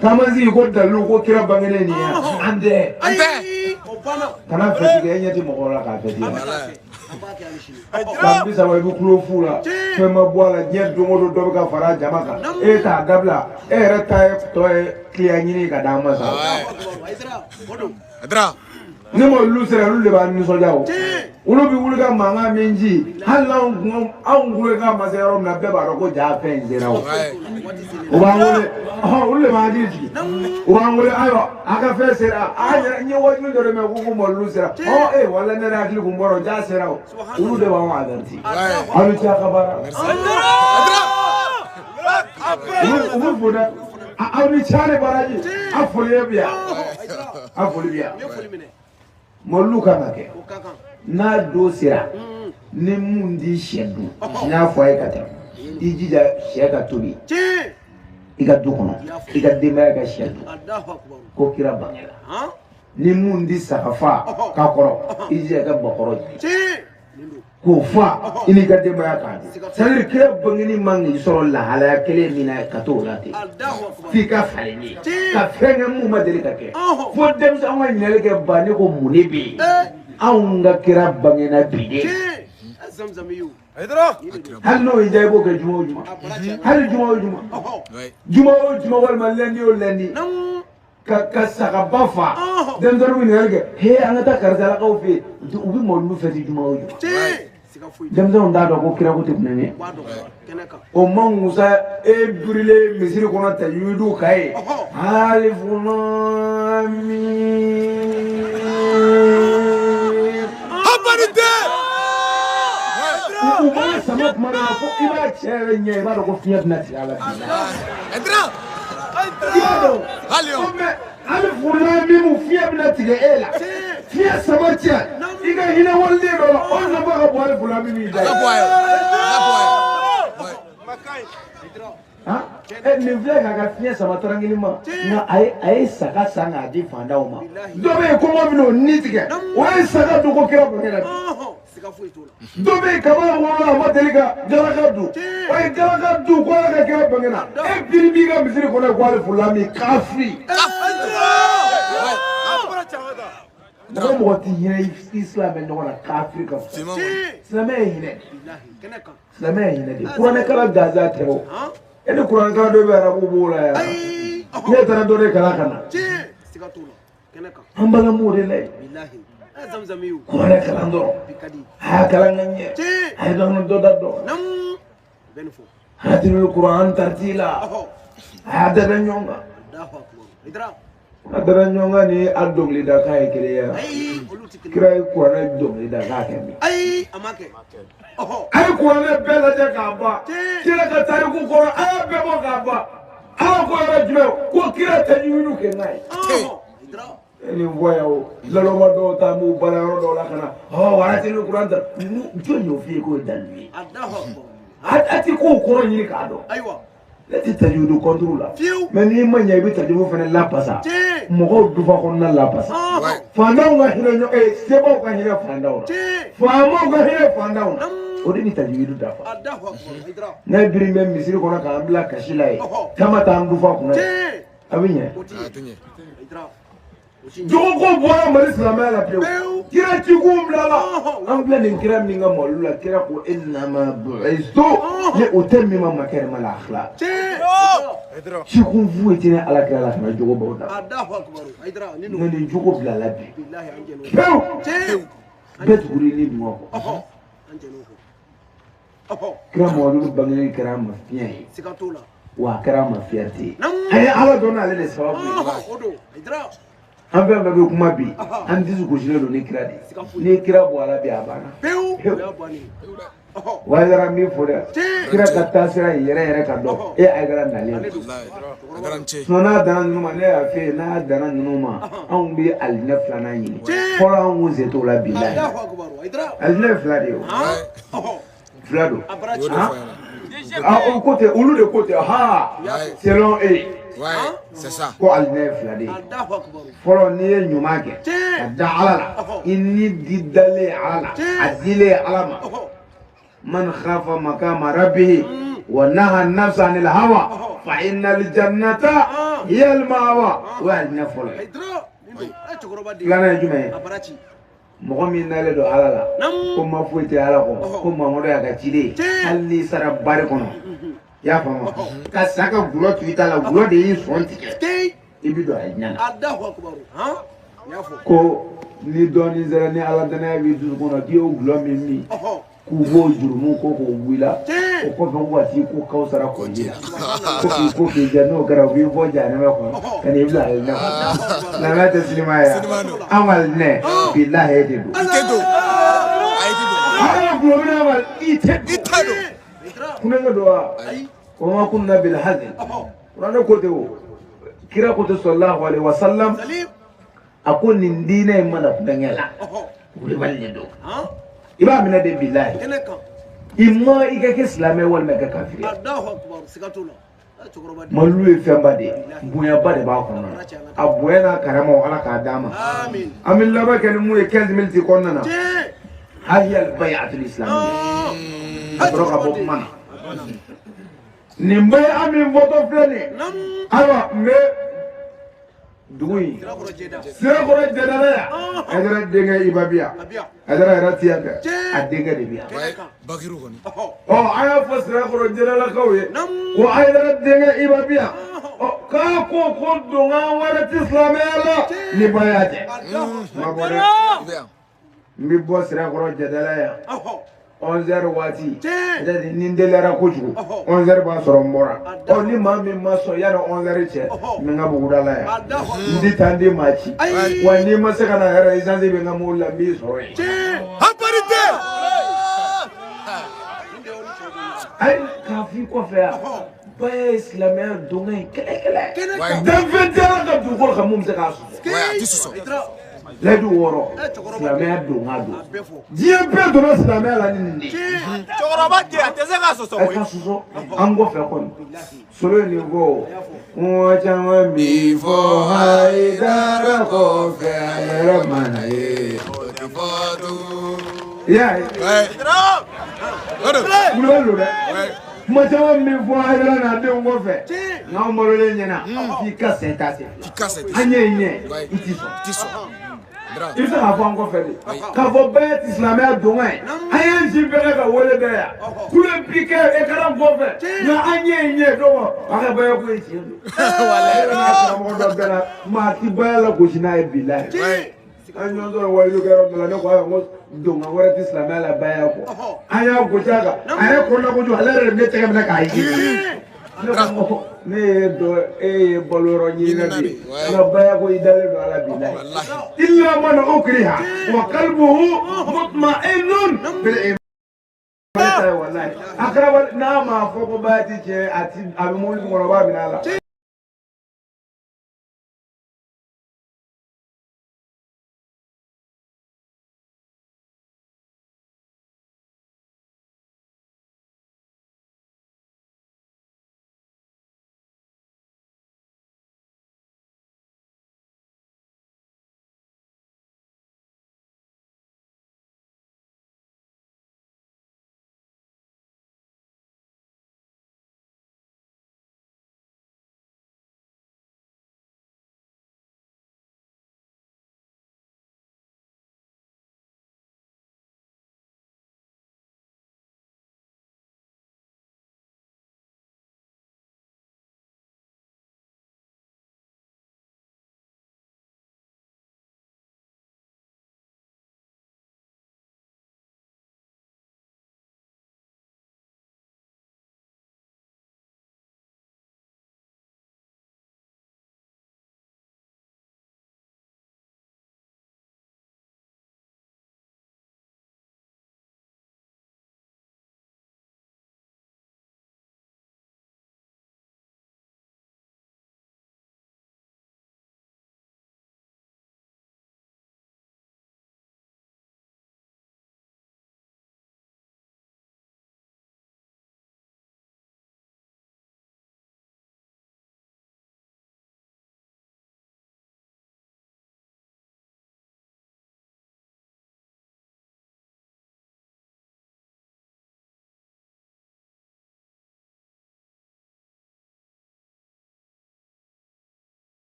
K'an sigi ko dalilu ko kira bangenen nin ye an tɛ. Kana fɛti kɛ e ɲɛ tɛ mɔgɔw la k'a fɛti. San 30 i bɛ kulo fu la fɛn ma bɔ a la diɲɛ don o don dɔ bɛ ka fara jama kan e t'a dabila e yɛrɛ ta ye tɔ ye kiliyan ɲini ka d'an ma sa. Ne ma olu sera olu de b'a nisɔndiya o. Olu bɛ wuli ka mankan min ci hali n'anw anw kulo ka ma se yɔrɔ min na bɛɛ b'a dɔn ko ja fɛn in sera o. U b'an wele ɔhɔn olu de b'an hakili jigin u b'an wele ayiwa a ka fɛn sera a yɛrɛ n ye wajulu dɔ de mɛn ko ko mɔlulu sera ɔ ee wala ne yɛrɛ hakili kun bɔra o ja sera o olu de b'anw averti aw ni ce a ka baara u b'u fo dɛ aw ni ce a ni baraji a foli bɛ yan a foli bɛ yan. Mɔlulu kan ka kɛ n'a don sera ni mun di sɛ dun n y'a fɔ a ye ka tɛmɛ i jija sɛ ka tobi i ka du kɔnɔ i ka denbaya ka sɛ dun ko kira bangera ni mun di saga fa ka kɔrɔ i jija i ka bakɔrɔ k'o fa i n'i ka denbaya k'a dun c'est à dire kira bangeni man k'i sɔrɔ lahalaya kelen min na ka t'o la ten f'i ka falen de ka fɛn kɛ mun ma deli ka kɛ fo denmisɛn anw ka ɲininkali kɛ ba ne ko mun de bɛ yen anw ka kira bangena bi de hali n'o y'i diya i b'o kɛ juma o juma hali juma o juma juma o juma walima lundi o lundi ka sagaba fa denmisɛnninw bɛ ɲininkali kɛ he an ka taa karisalakaw fɛ yen u bɛ mɔlulu fɛti juma o juma denmisɛnninw t'a dɔn ko kirako tɛ kulonkɛ o man musa e birilen misiri kɔnɔ tajuwidu ka ye alifunami u b'a sama tuma min na fo i b'a cɛ yɛrɛ ɲɛ i b'a dɔn ko fiɲɛ bɛna tigɛ a la bi. I b'a dɔn ko mɛ hali furula min fiɲɛ bɛna tigɛ e la fiɲɛ sama cɛ i ka hinɛ waliden dɔ la o nafa ka bon hali furula min b'i da ye. Nin filɛ k'a ka fiɲɛ sama tranquillement nka a ye saga san k'a di fantanw ma dɔ bɛ yen kɔngɔ bɛna o ni tigɛ o ye saga dun ko kira bangera bi. Dɔ bɛ yen kaba wolola a ma deli ka galaka dun o ye galaka dun ko Ala ka kira bangena e biri b'i ka misiri kɔnɔ ko hali furula min kafiri. Mɔgɔ mɔgɔ tɛ hinɛ i silamɛ ɲɔgɔn na kafiri ka fisa silamɛ ye hinɛ silamɛ ye hinɛ de kuranɛkalan gansan tɛ o e ni kuranɛkalan dɔ bɛ arabu b'o la yan ne taara dɔ de kalan ka na an bala m'o de la yen kuranɛ kalan dɔrɔn a y'a kalan ka ɲɛ a ye dɔn dɔ da dɔn hatirul kuran tartila a y'a dada ɲɔgɔn kan a dada ɲɔgɔn kan ni a dɔnkilidakan ye kelen ye kira ye kuranɛ dɔnkilidakan kɛ min a ye kuranɛ bɛɛ lajɛ k'a ban kira ka tariku kɔrɔ a y'a bɛɛ bɔ k'a ban ala ko yɔrɔ jumɛn ko kira tajuwidu kɛ n'a ye nin fɔ yan o laloma dɔw ta b'u baara yɔrɔ dɔw la ka na waratili kuran ta jɔn y'o f'i ye k'o ye dalilu ye a ti kow kɔrɔ ɲini k'a dɔn ne tɛ tajuwidu kɔnturu la mɛ n'i ma ɲɛ i bɛ tajuwidu fana lapasa mɔgɔw dufa kɔnɔna lapasa faantanw ka hinɛ ɲɔgɔn sebaw ka hinɛ faantanw na faamaw ka hinɛ faantanw na o de bɛ tajuwidu dafa n'a biri bɛ misiri kɔnɔ k'an bila kasi la ye k'an ma taa an dufa kunna ye a bɛ ɲɛ jogoko bɔra Mali silamɛya la pewu kira cikun bilala an filɛ nin kira min ka mɔlu la kira ko innama bu'istu li utammima makarima al-akhlaq cikun foyi tɛ ne ala kira la ka na jogo baw da nka nin jogo bilala bi pewu bɛɛ tugura ni dungɔ kɔ kira Muhamadu bangeli kɛra a ma fiɲɛ ye wa a kɛra a ma fierté ye a ye ala dɔn n'ale de sababu ye. An fɛn fɛn bɛ kuma bi an dusu gosilen don ni kira de ye ni kira bɔ ala bi a banna wa Hayidara min fɔ dɛ kira ka taasira yɛrɛ yɛrɛ ka dɔn e Hayidara nalen sinon n'a danna ninnu ma ne y'a f'e ye n'a danna ninnu ma anw bɛ alijinɛ filanan ɲini fɔlɔ anw kun sen t'o la bilahi alijinɛ fila de ye o fila don ah o ko tɛ olu de ko tɛ ha selon e ko alijinɛ ye fila de ye fɔlɔ n'i ye ɲuman kɛ ka da ala la i ni di dalen ala la a dilen ala ma man khafa makama rabbihi wa naha nafsa anil hawa fa innal jannata hiya al ma'wa o ye alijinɛ fɔlɔ ye filanan ye jumɛn ye mɔgɔ min dalen don ala la ko ma foyi tɛ ala kɔ ko Mamadu y'a ka ciden hali n'i sara bari kɔnɔ i y'a faamu ka sa ka gulɔ tu i ta la gulɔ de y'i sɔn tigɛ i bɛ don alijinɛ na ko ni dɔɔnin sera ni ala danaya b'i dusukun na k'i y'o gulɔ min min k'u b'o jurumu ko k'o bɔ i la o kɔfɛ ko ka t'i ko kawusara kɔji la ko k'i ko k'i jɛ n'o kɛra u b'i bɔ jahanama kɔnɔ ka n'i bila alijinɛ kɔnɔ silamɛya tɛ sinima ye an ka alijinɛ bilahi e tɛ don i tɛ don an ka gulɔ minɛ ma i tɛ don kulonkɛ don wa wa ma kunna bil hazl kuranɛ ko tɛ o kira ko tɛ sallallahu alaihi wa sallam a ko nin diinɛ in mana kulonkɛ la wulibali de don i b'a minɛ de bilahi i ma i ka kɛ silamɛ walima i ka kafiri malilu ye fɛnba de ye bonyaba de b'a kɔnɔ a bonya n'a karamaw ala k'a d'an ma an bɛ laban kɛ ni mun ye 15 minutes kɔnɔna na hahiyal bayatul islamiyya ka sɔrɔ ka bɔ kuma na nin bɛɛ an min fɔtɔ filɛ nin ye ayiwa n bɛ dugu in Sirakɔrɔ Jɛdala yan Hayidara denkɛ Iba bi yan Hayidara yɛrɛ ti yan dɛ a denkɛ de bi yan ɔ an y'a fɔ Sirakɔrɔ Jɛdalakaw ye ko Hayidara denkɛ Iba bi yan ɔ k'a ko ko donkan wɛrɛ ti silamɛya la ni baya tɛ ma bɔ dɛ n bɛ bɔ Sirakɔrɔ Jɛdala yan 11h waati ni n teliyara kojugu 11h b'a sɔrɔ n bɔra ɔ ni maa min ma sɔn yanni 11h cɛ n bɛ n ka buguda la yan n tɛ taa n tɛ maa ci wa n'i ma se ka na yɛrɛ essence bɛ n ka mobili la n b'i sɔrɔ yen. Ayi k'a f'i kɔfɛ yan baya ye silamɛya donkan ye kɛlɛ kɛlɛ danfɛn tɛ ala ka dugukolo kan mun bɛ se k'a sɔsɔ. Layidu wɔɔrɔ silamɛya donkan don diɲɛ bɛɛ donna silamɛya la ni nin de ye. Cɛkɔrɔba den a tɛ se k'a sɔsɔ koyi. A ka sɔsɔ an kɔfɛ kɔni solo ye nin fɔ o kuma caman bi fɔ Hayidara kɔfɛ a yɛrɛ mana ye. O tɛ fɔ tugun. I y'a ye. Kulubali don dɛ. Kuma caman min fɔ Hayidara n'a denw kɔfɛ n'anw balolen ɲɛna f'i ka sen ta sen fila an ɲɛ ɲɛ i ti sɔn i bɛ se k'a fɔ an kɔfɛ de k'a fɔ bɛɛ ti silamɛya donkan ye an y'an si bɛɛ kɛ ka wele bɛɛ yan kulo bi kɛ ekaran kɔfɛ nka an ɲɛ ɲɛ dɔgɔ a ka bɛɛ ko ye tiɲɛ don ne karamɔgɔ dɔ bɛɛ la maa ti baya la gosi n'a ye bilahi an ɲɔgɔn sɔrɔ walilu kɛ yɔrɔ dɔ la ne ko ayiwa n ko donkan wɛrɛ tɛ silamɛya la baya kɔ an y'a gosi a kan a yɛrɛ kɔnɔna kojugu ale yɛrɛ de ne tɛgɛ minɛ k'a ye ne ko ne ye dɔ e ye balo yɔrɔ ɲini na bi nka baya ko i dalen don ala bilahi illa man ukriha wa qalbuhu mutma'innun bil iman wallahi a kɛra n'a ma fɔ ko baya ti tiɲɛ a ti a bɛ mobili kɔnɔ o b'a minɛ a la.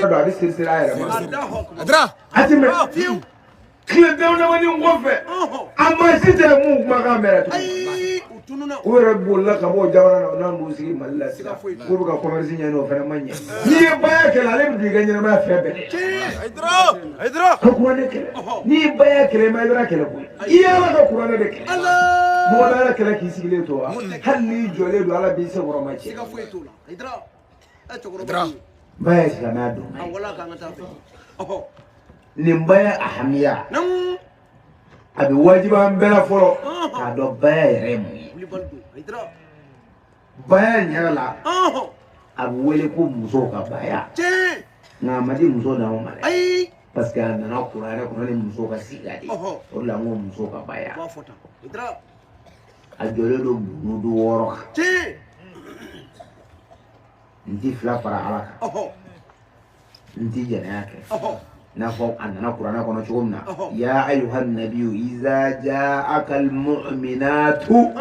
don, a bɛ seri seri a yɛrɛ ma. A ti mɛn tile damadamanin kɔfɛ, a maa si tɛ mun kumakan mɛn tuguni. U yɛrɛ bolila ka bɔ o jamana na, u nana b'u sigi Mali la sisan k'u bɛ ka commerce ɲɛɲini, o fana ma ɲɛ. N'i ye baya kɛlɛ, ale bɛ don i ka ɲɛnamaya fɛn bɛɛ. Ka kuranɛ kɛlɛ, n'i ye baya kɛlɛ, i ma Hayidara kɛlɛ koyi, i ye Ala ka kuranɛ de kɛlɛ. Mɔgɔ bɛ Ala kɛlɛ k'i sigilen to wa? Hali n'i jɔlen don, Ala b'i senkɔrɔma cɛ. Baya ye silamɛya don. Nin baya ahamiya, a bɛ wajibi an bɛɛ la fɔlɔ k'a dɔn baya yɛrɛ ye mun ye. Baya in yɛrɛ la, a bɛ wele ko musow ka baya, nka a ma di muso dama ma dɛ, parce que a nana kuranɛ kɔnɔ ni musow ka siga de, o de la n ko musow ka baya. A jɔlen don bunudu 6 kan. N ti fila fara Ala kan, n ti jɛnɛya kɛ, n'a fɔ a nana kuranɛ kɔnɔ cogo min na: ya ayuha nabiyu iza jaaka almu'minatu,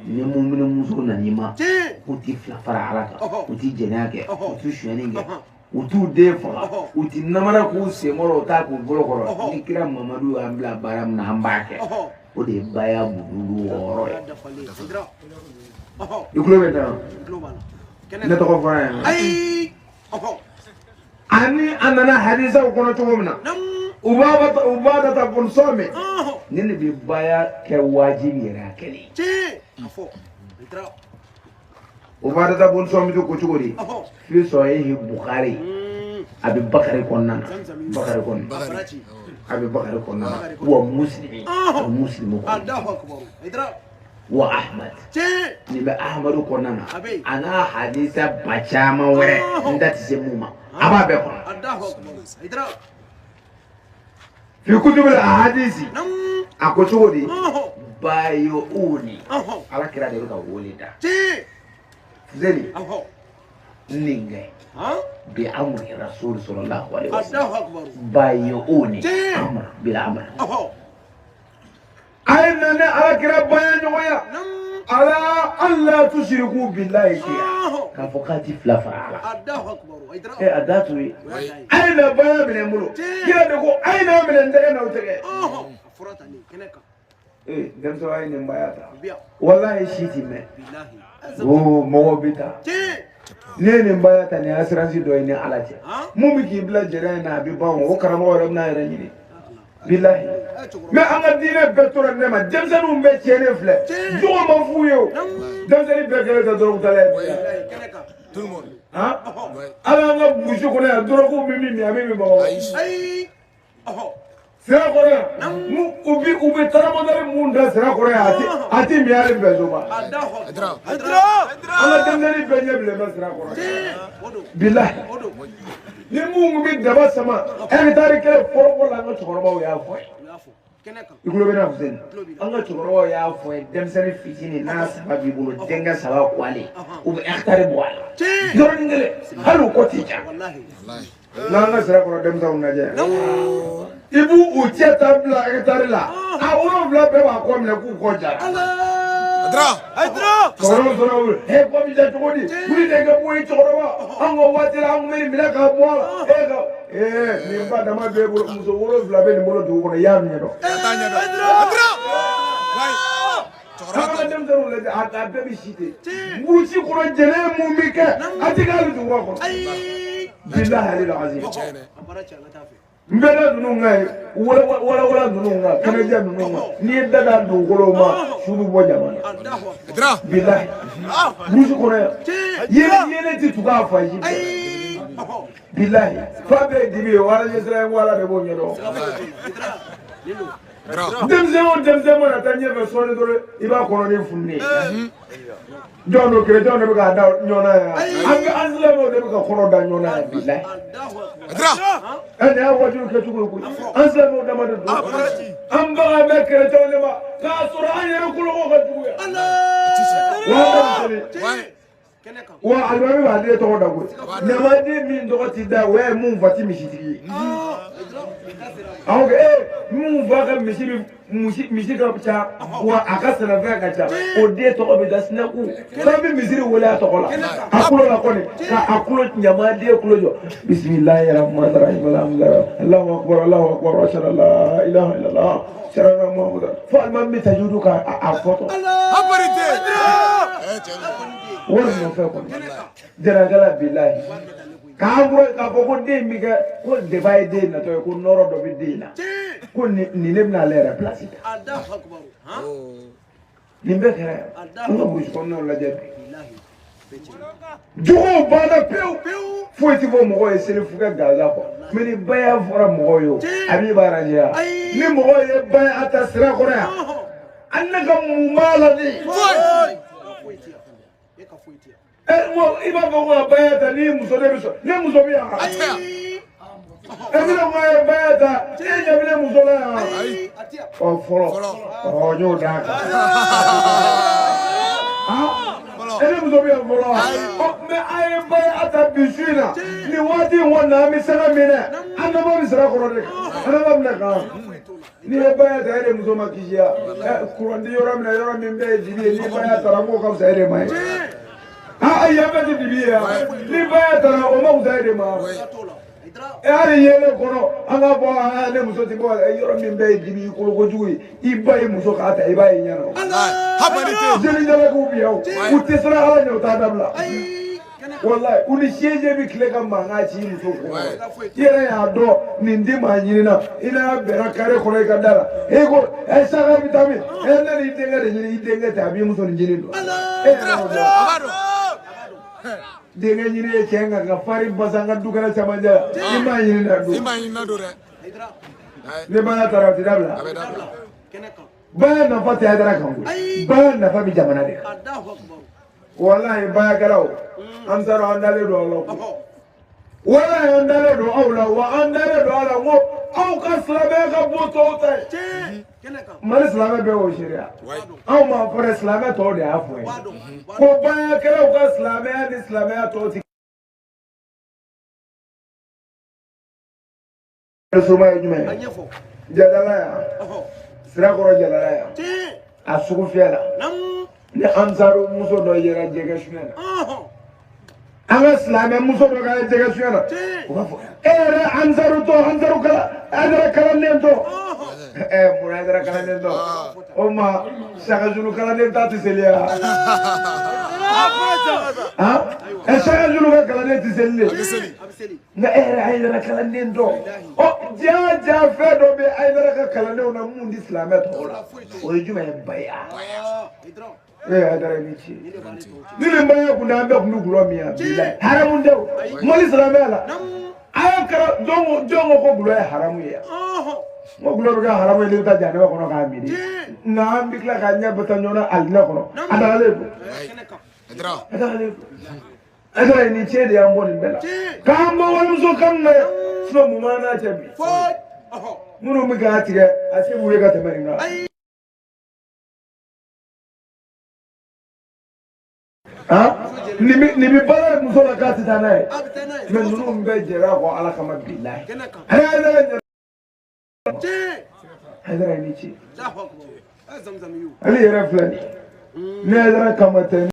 ni mumini muso nan'i ma k'u ti fila fara Ala kan, u ti jɛnɛya kɛ, u ti sonyɛni kɛ, u t'u den faga, u ti namara k'u senkɔrɔ, u t'a k'u bolo kɔrɔ, ni kira Mamadu y'an bila baara min na, an b'a kɛ. O de ye baya bunudu 6 ye. I tulo bɛ na ne tɔgɔ fɔra yan. Ani a nana hadisaw kɔnɔ cogo min na, u b'a da ta bɔnsɔn min ni ne bɛ baya kɛ wajibi yɛrɛ a kɛlen. U b'a da ta bɔnsɔn min ko cogo di? Fi sahihi Bukhari, a bɛ Bakari kɔnɔna na, Bakari kɔnɔna, a bɛ Bakari kɔnɔna na, wa Muslimi, a bɛ Muslimu kɔnɔ, wa Ahmad, nin bɛ Ahmadu kɔnɔna na, a n'a hadisa ba caman wɛrɛ, n da tɛ se mun ma, a b'a bɛɛ kɔnɔ. Fi kutubu ahadisi, a ko cogo di? Bayouni, Ala kira de bɛ ka wele da. Fuseni nin kɛ bi amri rasul sallallahu alaihi wasallam, bayouni amr bil amr. A ye na ne Ala kira baya ɲɔgɔnya ala an la tushiriku billahi shay'a, k'a fɔ k'a ti fila fara Ala. Ɛ a da t'o ye. A ye na baya minɛ n bolo, kira de ko a ye n'a minɛ n tɛgɛ n'aw tɛgɛ. Ee denmisɛnw, a ye nin baya ta, walahi si ti mɛn o mɔgɔw bɛ taa. Ne ye nin baya ta, nin ye assurance dɔ ye ni Ala cɛ. Mun bɛ k'i bila jɛnɛ in na, a bɛ ban o karamɔgɔ yɛrɛ bɛna yɛrɛ ɲini. Bilahi, mais an ka diinɛ bɛɛ tora ne ma, denmisɛnninw bɛɛ tiɲɛnen filɛ, jogo ma f'u ye o, denmisɛnnin bɛɛ kɛlen tɛ dɔrɔgu tala ye. Ala, an ka burusi kɔnɔ yan, dɔrɔgu bɛ min min, a bɛ min Bamakɔ sira kɔnɔ yan, u bɛ taramɔdali mun da sira kɔnɔ yan, a ti min hali bɛnsoba. An ka denmisɛnnin bɛɛ ɲɛ bilen bɛ sira kɔrɔ. Bilahi, ni mun bɛ daba sama hɛkitari kelen fɔlɔ la, an ka cɛkɔrɔbaw y'a fɔ ye. I tulo bɛ na Fuseni, an ka cɛkɔrɔbaw y'a fɔ ye, denmisɛnnin fitinin n'a saba b'i bolo, denkɛ saba kɔlen, u bɛ hɛkitari bɔ a la yɔrɔnin kelen, hali u kɔ t'i ja. N'an ka sira kɔrɔ denmisɛnw lajɛ, i b'u u cɛ ta bila hɛkitari la, a 7 bɛɛ b'a kɔ minɛ k'u kɔ jara. Cɛkɔrɔba sɔrɔ wuli, e kɔ bɛ ja cogo di? Wuli de ka bɔ yen cɛkɔrɔba, an ka waati la an tun bɛ nin minɛ k'a bɔ a la. E ka ee nin ba dama b'e bolo, muso 7 bɛ nin bolo dugu kɔnɔ, i y'a ɲɛdɔn. An ka denmisɛnninw lajɛ, a bɛɛ bɛ si ten. Burusi kɔnɔ jɛnɛ mun bɛ kɛ, a ti kɛ hali duguba kɔnɔ. Bilahi alil azim. N bɛ da ninnu kan ye, walawala ninnu kan, kɛnɛjɛ ninnu kan, n'i ye da da dugukolo ma, su bɛ bɔ jama na. Bilahi, burusi kɔnɔ yan, yelen ti tugu a fa si fɛ. Bilahi, fa bɛɛ ye dibi ye, o Ala ɲɛsiran ko Ala de b'o ɲɛdɔn. Denmisɛn o denmisɛn mana taa ɲɛfɛ sɔɔni dɔrɔn, i b'a kɔnɔ ni fununen ye. Jɔn don, kerecɛnw de bɛ k'a da ɲɔgɔn na yan, an silamɛw de bɛ ka kɔnɔ da ɲɔgɔn na yan, bilahi. Ɛ nin y'a wajibi kɛcogo ye koyi, an silamɛw dama de don, an baga bɛ kerecɛnw de ma k'a sɔrɔ an yɛrɛ koloko ka jugu yan. Wa an bɛ misali. Wa alimami b'a den tɔgɔ da koyi. Ɲamaden min tɔgɔ ti da o ye mun fa ti misitigi ye. Awɔ kɛ mun fa ka misi bi misi ka ca wa a ka sɛnɛfɛn ka ca o den tɔgɔ bɛ da sinaku. Fɛn bɛ misiri wele a tɔgɔ la. A kulo la kɔni ka a kulo ɲamaden kulo jɔ. Bisimilahi rahmani rahim alhamdulilayi Allahu akbar Allahu akbar ashhadu an la ilaha illallah ashhadu anna Muhammadan. Fo alimami bɛ tajudu ka a fɔtɔ. Wari nɔfɛ kɔni jarakala bilahi k'an bɔra k'a fɔ ko den bɛ kɛ ko deba ye den natɔ ye ko nɔrɔ dɔ bɛ den na ko nin ne bɛna ale yɛrɛ pilasi ta nin bɛɛ kɛra yan an ka burusi kɔnɔnaw lajɛ bi juguw banna pewu foyi ti fɔ mɔgɔw ye seli fukɛ gansan kɔ mɛ ni baya fɔra mɔgɔw ye o a b'i b'a lajɛ yan ni mɔgɔw ye baya ta sira kɔrɔ yan an ne ka mun b'a la de. I b'a fɔ ko ka baya ta ni muso de bɛ sɔrɔ ne muso bɛ yan e bɛna ko a ye baya ta e ɲɛ bɛ ne muso la yan ɔ fɔlɔ ɔ n y'o d'a kan e ne muso bɛ yan fɔlɔ ɔ mɛ a ye baya ta bi su in na nin waati in kɔni na an bɛ sanga minɛ an naba bɛ sira kɔrɔ de an naba bɛ na kan. N'i ye baya ta e de muso ma kisi ya kuran di yɔrɔ min na yɔrɔ min bɛɛ ye dibi ye ni baya taara m'o ka fisa e de ma ye. Ayi an bɛɛ tɛ dibi ye yan ni baya taara o ma fisa e de ma. Hali yelen kɔnɔ an ka bɔ ne muso ti bɔ yɔrɔ min bɛɛ ye dibi i kolo kojugu ye i ba ye muso k'a ta i b'a ye ɲɛ na. Jeli jalakiw bi yan u tɛ siran Ala ɲɛ u t'a dabila. Wallahi u ni siège bɛ tile ka mankan ci muso kɔrɔ i yɛrɛ y'a dɔn nin di maa ɲini na i n'a bɛnna kare kɔnɔ i ka da la e ko ɛ saka i bɛ taa min ɛ ne ni denkɛ de ɲini i denkɛ tɛ a b'i muso nin ɲini dɔn e yɛrɛ y'o dɔn denkɛ ɲini ye cɛ nka ka farin basa n ka du kɛnɛ camancɛ la i m'a ɲini na don ni baya taara o tɛ dabila baya nafa tɛ Hayidara kan koyi baya nafa bɛ jamana de kan. Wallahi bayakɛlaw an taara an dalen don aw la wallahi an dalen don aw la wa an dalen don aw la n ko aw ka silamɛya ka bon tɔw ta ye Mali silamɛ bɛɛ y'o seereya anw m'a fɔ dɛ silamɛ tɔw de y'a fɔ ye ko bayakɛlaw ka silamɛya ni silamɛya tɔw ti soma ye jumɛn ye jadala yan Sirakɔrɔ jadala yan a sugu fiyɛ la ni ansaru muso dɔ yera jɛgɛ suɲɛ na an ka silamɛ muso dɔ ka jɛgɛ suɲɛ na u b'a fɔ e yɛrɛ ansaru tɔ ansaru kala Hayidara kalanden tɔ ɛ mun Hayidara kalanden tɔ o ma Sakazulu kalanden ta tɛ seli ya ɛ Sakazulu ka kalanden tɛ seli de nka e yɛrɛ Hayidara kalanden dɔ ɔ ja fɛn dɔ bɛ Hayidara ka kalandenw na mun di silamɛ tɔw la o ye jumɛn ye baya ee Hayidara i ni ce ni nin baya kun tɛ an bɛɛ kun bɛ gulɔ min yan bilayi haramu tɛ o Mali silamɛya la a y'a kɛra jɔn ko gulɔ ye haramu ye yan n ko gulɔ bɛ kɛ haramu ye n'i bɛ taa jahanama kɔnɔ k'a min nka an bɛ tila k'a ɲɛ bɛ taa ɲɔgɔn na alijinɛ kɔnɔ a dagalen don a dagalen don. Hayidara ni ce de y'an bɔ nin bɛɛ la k'an bɔ walimuso kanu na yan sinɔn mun b'an n'a cɛ bi minnu bɛ k'a tigɛ a se b'u ye ka tɛmɛ nin kan nin bɛ baara muso la k'a tɛ taa n'a ye mɛ ninnu bɛɛ jɛra a kɔ Ala kama bilahi Hayidara ni ce ale yɛrɛ filɛ nin ye ne Hayidara kama tɛ.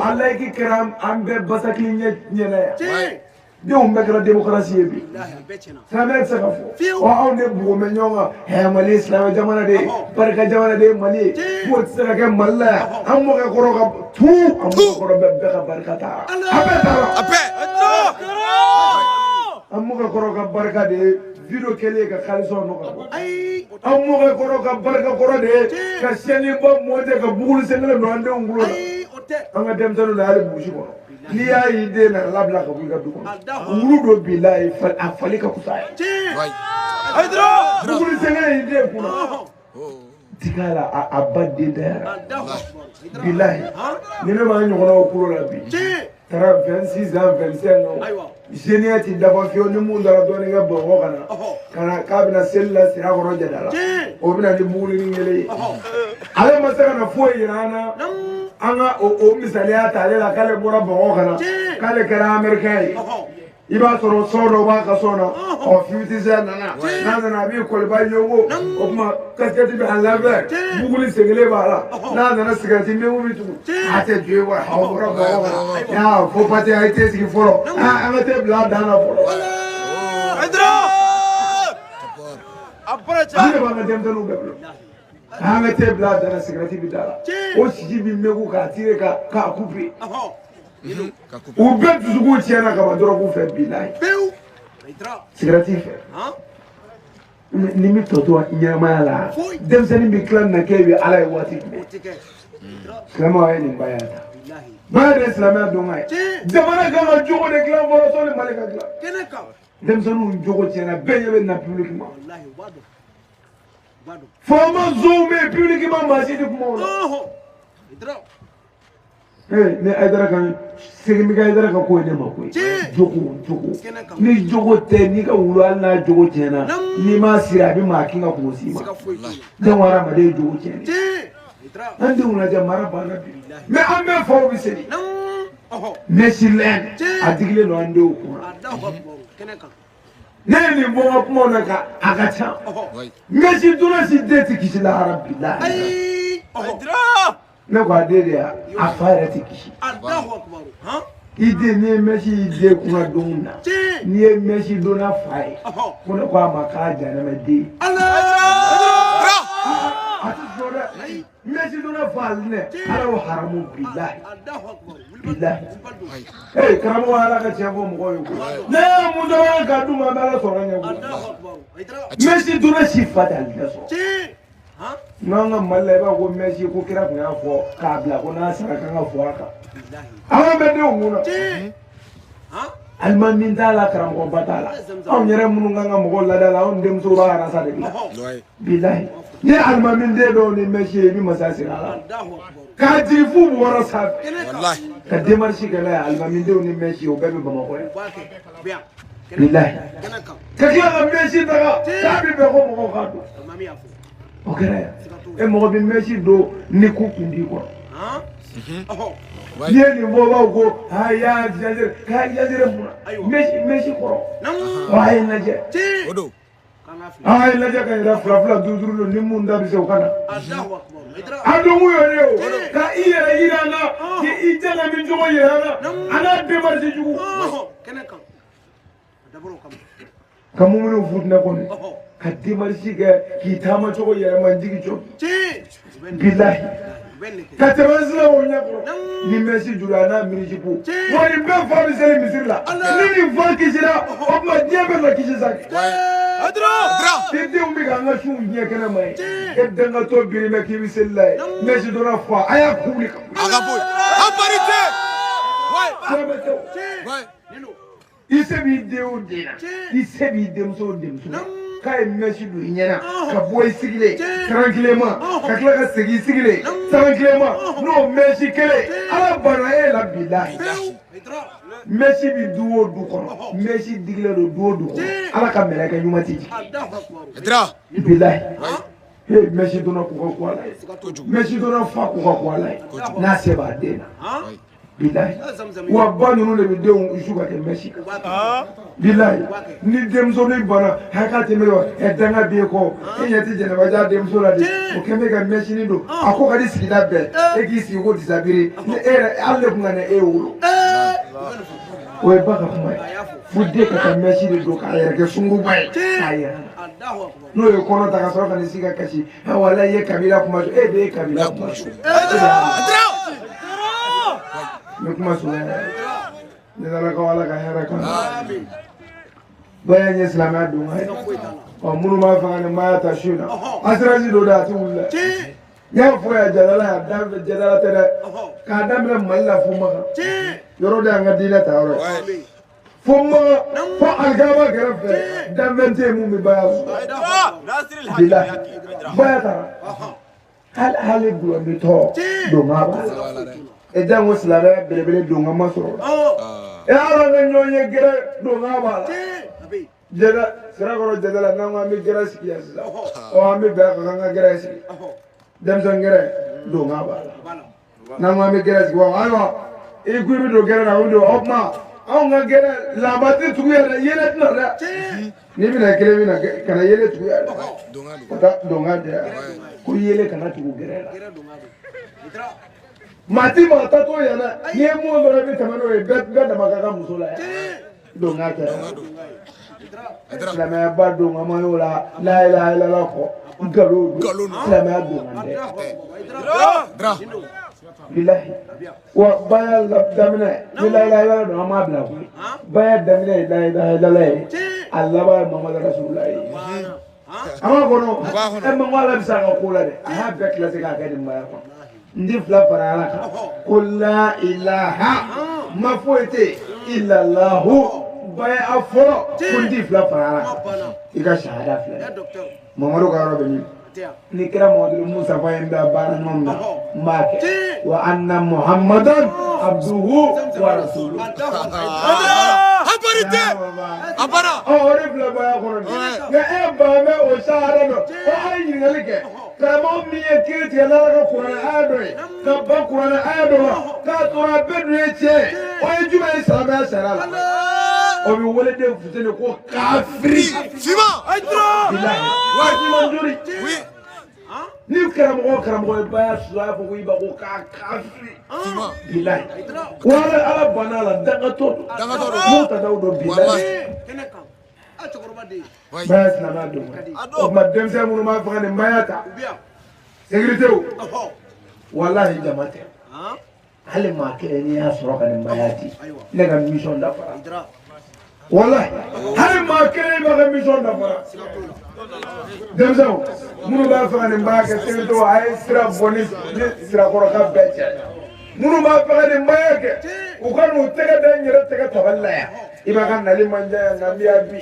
A laïque kɛra an bɛɛ basakili ɲɛna yan. Denw bɛɛ kɛra démocratie ye bi. Silamɛya tɛ se ka fɔ. Ɔ anw de bugo bɛ ɲɔgɔn kan. Hɛ Mali ye silamɛ jamana de ye. Barika jamana de ye Mali ye. K'o tɛ se ka kɛ Mali la yan. An mɔkɛ kɔrɔ ka tu. An mɔkɛ kɔrɔ bɛɛ ka barika taara. A bɛɛ taara. A bɛɛ. An mɔkɛ kɔrɔ ka barika de ye vidéo kɛlen ka caleçon nɔ ka bɔ. An mɔkɛ kɔrɔ ka barika kɔrɔ de ye ka chaîne ba monter ka buguli sen kelen don an denw kulo la. An ka denmisɛnninw na hali burusi kɔnɔ. N'i y'a y'i den na labila ka bɔ i ka du kɔnɔ. Wulu dɔ b'i la a fali ka fisa ye. Buguli sen kelen y'i den kunna. Tiga la a ba den dayara. Bilahi. Ni ne b'an ɲɔgɔnnaw kulo la bi. Taara 26 ans 25 ans. Jeuneya ti dafa fiyewu ni mun taara dɔɔnin kɛ Bamakɔ ka na. Ka na k'a bɛna seli la sira kɔrɔ jada la. O bɛna ni bugulinin kelen ye. Ale ma se ka na foyi yira an na. An ka o misaliya ta ale la k'ale bɔra Bamakɔ ka na. K'ale kɛra américain ye. I b'a sɔrɔ sɔn dɔ b'a ka sɔn na. Ɔ fumitisɛ nana. N'a nana a b'i kɔliba yongo. O tuma casquette bɛ a l'envers. Buguli sen kelen b'a la. N'a nana cigarette min bɛ tugu. A tɛ jɔ wa aw bɔra Bamakɔ ka na. Yaa fo pate a ye te sigi fɔlɔ. An ka te bila a dan na fɔlɔ. Nin de b'an ka denmisɛnninw bɛɛ bolo. An ka te bila a dan na cigarette bɛ da la. O sisi bɛ mɛgu k'a tirer k'a couper. U bɛɛ dusukun tiɲɛna ka ban dɔrɔgu fɛ bilahi. Cigarette fɛ. Ni min tɔ to ɲɛnamaya la denmisɛnnin bɛ tila na kɛ bɛ Ala ye waati jumɛn. Silamɛw ye nin baya ta. Baya de ye silamɛya dɔn ye. Jamana kan ka jogo de dilan fɔlɔ sɔnni Mali ka dilan. Denmisɛnninw jogo tiɲɛna bɛɛ ɲɛ bɛ na publiquement. Faama zonw bɛ yen publiquement maa si tɛ kuma o la. Ni Hayidara kan segin bɛ kɛ Hayidara ka ko ye ne ma koyi. Jogo jogo ni jogo tɛ n'i ka wulu hali n'a jogo tiɲɛna n'i m'a siri a bɛ maa kin ka kungo s'i ma. Donc hadamaden ye jogo tiɲɛ de. An denw lajɛ mara banna bi. Mais an bɛɛ faw bɛ seli. Mɛsilɛn a digilen don an denw kunna. Ne ye nin bɔ n ka kumaw na ka a ka ca. Mɛsi donna si den tɛ kisi lahara bilahi. Ne ko a den de ya a fa yɛrɛ tɛ kisi. I den n'i ye mɛsi y'i den kunna don min na n'i ye mɛsi donna fa ye ko ne ko a ma k'a janɛmɛ den. A tɛ sɔn dɛ. Mɛsi donna fa alinɛ ala y'o haramu bilahi bilahi. Ee karamɔgɔ ala ka tiɲɛ fɔ mɔgɔw ye koyi. Ne ye mun dɔrɔn k'a d'u ma an bɛ ala sɔrɔ an ɲɛ koyi. Mɛsi donna si fa tɛ alinɛ sɔrɔ. N'an ka Mali la i b'a ko mɛsi ko kira tun y'a fɔ k'a bila ko n'a sara k'an ka fɔ a kan. An bɛ denw kun na. Alimami t'a la karamɔgɔba t'a la. Anw yɛrɛ minnu kan ka mɔgɔw lada la anw denmusow b'a arasa de dilan. Bilahi. Ni alimami den dɔw ni mɛsi ye i bɛ masaya siri a la. K'a jigin f'u wɔɔrɔ sanfɛ. Ka démarche kɛ n'a ye alimami denw ni mɛsi o bɛɛ bɛ Bamakɔ yan. Bilahi. Ka tila ka mɛsi daga k'a bɛ bɛn ko mɔgɔw k'a dɔn. O kɛra yan. E mɔgɔ bɛ mɛsi don ni ko kun t'i kɔrɔ. N'i ye nin fɔ b'aw ko a y'a exagéré k'a exagéré mun na mɛsi kɔrɔ. A ye lajɛ. A ye lajɛ ka yɛrɛ fila fila duuru duuru don ni mun da bɛ se o ka na. A don kun y'o ye o. Ka i yɛrɛ yira an na k'i jalami cogo yira an na a n'a démarche jugu. Ka muminu futinɛ kɔni. Ka démarche kɛ k'i taama cogo yɛlɛma n jigi cogo. Bilahi. Ka tɛmɛ silamɛw ɲɛkɔrɔ. Ni mɛsi juru a n'a minijipu. Wa nin bɛɛ fa bɛ seli misiri la. Ni nin fa kisira o tuma diɲɛ bɛɛ na kisi sa. Ni denw bɛ k'an ka suw diɲɛ kɛnɛ ma ye. E dangatɔ biri bɛ k'i bɛ seli la ye. Mɛsi donna fa a y'a kun wuli ka bɔ. A ka bɔ yen. An bari tɛ. Silamɛ tɛ o. I se b'i den o den na. I se b'i denmuso o denmuso la. K'a ye mɛsi don i ɲɛna ka bɔ i sigilen tranquillement ka tila ka segin i sigilen tranquillement n'o mɛsi kelen ala banna e la bilahi. Mɛsi bɛ du o du kɔnɔ mɛsi digilen don du o du kɔnɔ ala ka mɛlɛkɛ ɲuman tɛ jigin. Bilahi. Ee mɛsi donna k'u ka ko ala ye. Mɛsi donna fa k'u ka ko ala ye. N'a se b'a den na. Bilahi wa ba ninnu de bɛ denw su ka kɛ mɛsi kan. Bilahi ni denmusonin banna hakɛ tɛ mɛn ɛ danga b'e kɔ e ɲɛ tɛ jɛnɛbaja denmuso la de o kɛn bɛ ka mɛsinin don a ko ka di sigida bɛɛ e k'i sigi ko disabiri ni e yɛrɛ hali ne kun ka na e wolo o ye ba ka kuma ye fo den ka taa mɛsi de don k'a yɛrɛ kɛ sunkuruba ye k'a yɛrɛ n'o ye kɔnɔ ta ka sɔrɔ ka n'i sigi ka kasi walayi i ye kabila kuma su e de ye kabila kuma su. N bɛ kuma surunya ne nana ko ala ka hɛrɛ kan baya ye silamɛya don ye ɔ minnu b'a fɛ ka nin maaya ta su in na asirasi don dɛ a ti wuli dɛ n y'a fɔ yan jadala y'a daminɛ jadala tɛ dɛ k'a daminɛ Mali la fo Makan yɔrɔ de y'an ka diinɛ ta yɔrɔ ye fo Makan fo alikaba kɛrɛfɛ danfɛn tɛ yen mun bɛ baya sɔrɔ bilahi baya taara hali gulɔmitɔ don b'a la. E jango silamɛya belebele donka ma sɔrɔ la e ala ka ɲɔgɔn ye gɛrɛ donka b'a la jɛgɛ sirakɔrɔ jɛgɛ la n'an ko an bɛ gɛrɛ sigi yan sisan ɔ an bɛ bɛn a kan k'an ka gɛrɛ sigi denmisɛn gɛrɛ donka b'a la n'an ko an bɛ gɛrɛ sigi wa ayiwa i ko i bɛ don gɛrɛ la o don o tuma anw ka gɛrɛ laaba tɛ tugu yan dɛ yɛlɛ tɛna dɛ n'i bɛna kelen bɛna kana yɛlɛ tugu yan dɛ ka taa donka tɛ ko yɛlɛ kana tugu gɛrɛ la. Maa ti maa ta to yan dɛ n'i ye mun sɔrɔ i bɛ tɛmɛ n'o ye bɛɛ dama ka kan muso la yan don ka kɛ silamɛya ba don ka ma y'o la la ilaha illallah kɔ nkalon don silamɛya don kan dɛ bilahi wa baya daminɛ ni la ilaha illallah don an m'a bila koyi baya daminɛ ye la ilaha illallah ye a laban ye Muhammadu rasulullah ye an b'a kɔnɔ ɛ mɛ n ko ala bɛ se a ka ko la dɛ a y'a bɛɛ kilasi k'a kɛ nin baya kɔnɔ. N ti fila fara ala kan ko la ilaha ma foyi tɛ ilalahu baya a fɔlɔ ko n ti fila fara ala kan i ka sahada filɛ Mamadu ka yɔrɔ bɛ min ni kira Mamadu Mustafa ye n bila baara ɲuman min na n b'a kɛ wa anna Muhammadan abduhu wa rasuluhu. Ɔ o de filɛ baya kɔnɔ nin nka e ban bɛ o sahada dɔn ko a ye ɲininkali kɛ. Karamɔgɔ min ye kiiri tigɛ n'ala ka kuranɛ aya dɔ ye ka ban kuranɛ aya dɔ ma k'a tora a bɛɛ dun ye tiɲɛ ye o ye jumɛn ye silamɛya sariya la o bɛ wele den Fuseni ko kafiri. Bilahi waati jori ni karamɔgɔ karamɔgɔ ye baya su a y'a fɔ ko i ba ko k'a kafiri. Bilahi wa ala banna a la dangatɔ don n'o ta daw don bilahi. Baya silamɛya don o tuma denmisɛn minnu b'a fɛ ka nin baya ta sécurité walahi jama tɛ hali maa kelen n'i y'a sɔrɔ ka nin baya di ne ka mission dafara walahi hali maa kelen b'a ka mission dafara denmisɛnw minnu b'a fɛ ka nin baya kɛ sécurité a ye sira bɔ ni sirakɔrɔ ka bɛɛ cɛ minnu b'a fɛ ka nin baya kɛ u ka n'u tɛgɛ da n yɛrɛ tɛgɛ tabali la yan i b'a ka nali man jan yan nka n bɛ yan bi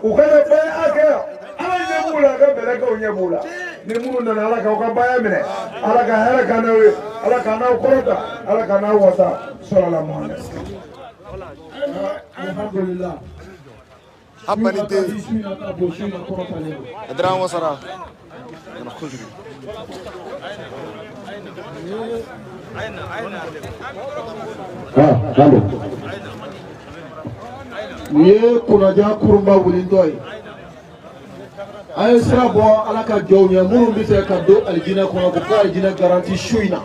u kana baya kɛ yan ala ɲɛ b'u la a ka mɛlɛkɛw ɲɛ b'u la ni minnu nana ala k'aw ka baya minɛ ala ka hɛrɛ k'an n'aw ye ala k'an n'aw kɔrɔta ala k'an n'aw wasa sɔrɔla Muhammed. Alhamdulillah. Habanite. Adran wasara. Nin ye kunnaja kurunba wulitɔ ye a ye sira bɔ ala ka jɔnw ɲɛ minnu bɛ fɛ ka don alijinɛ kɔnɔ k'u ka alijinɛ garanti su in na.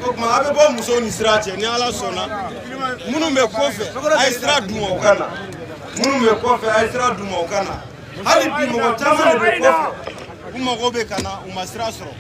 O tuma a bɛ bɔ musow ni sira cɛ ni Ala sɔnna minnu bɛ kɔfɛ a ye sira d'u ma u ka na minnu bɛ kɔfɛ a ye sira d'u ma u ka na hali bi mɔgɔ caman de bɛ kɔfɛ u mago bɛ ka na u ma sira sɔrɔ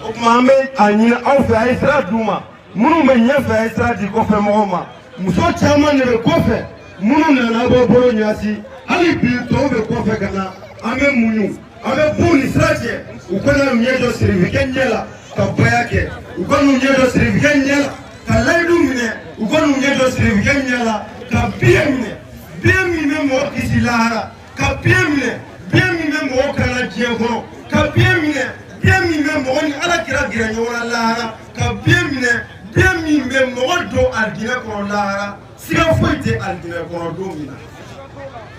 o tuma an bɛ a ɲini aw fɛ a ye sira d'u ma minnu bɛ ɲɛfɛ a ye sira di kɔfɛ mɔgɔw ma muso caman de bɛ kɔfɛ minnu nana bɔ bolo ɲɛsin hali bi tɔw bɛ kɔfɛ ka na an bɛ muɲu an bɛ b'u ni sira cɛ u kana ɲɛ jɔ sirifikɛ ɲɛ la ka baya kɛ u ka n'u ɲɛ jɔ sirifikɛ ɲɛ la ka layidu minɛ u ka n'u ɲɛ jɔ sirifikɛ ɲɛ la ka biɲɛ minɛ biɲɛ min bɛ mɔgɔ kisi lahara ka biɲɛ minɛ biɲɛ min bɛ mɔgɔ kana diɲɛ kɔnɔ ka biɲɛ minɛ biɲɛ min bɛ mɔgɔ ni Ala kira gɛrɛ ɲɔgɔn na lahara ka biɲɛ minɛ biɲɛ min bɛ mɔgɔ don alijinɛ kɔnɔ lahara siga foyi tɛ alijinɛ kɔnɔ don min na.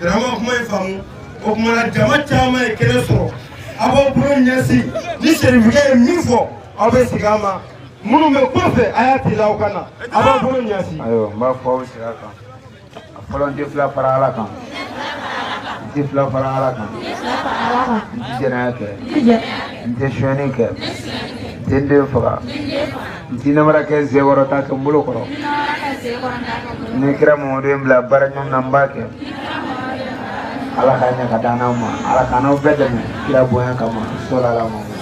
Karamɔgɔ kuma in faamu o tuma na jama caman ye kɛnɛ sɔrɔ a b'aw bolo ɲɛsin ni sirifikɛ ye min fɔ aw bɛ segin a ma minnu bɛ kɔfɛ a y'a teliya aw ka na a b'aw bolo ɲɛsin. Ayiwa n b'a fɔ aw bɛ segin a kan a fɔlɔ n tɛ fila fara Ala kan n tɛ fila fara Ala kan n tɛ jɛnɛya kɛ n tɛ sonyɛni kɛ n tɛ n den faga n tɛ namara kɛ n senkɔrɔ t'a kɛ n bolo kɔrɔ ni kira Mamadu ye n bila baara ɲuman na n b'a kɛ Ala k'a ɲɛ ka d'an ma Ala k'an n'aw bɛɛ dɛmɛ kira bonya kama sɔli ala Mamadu.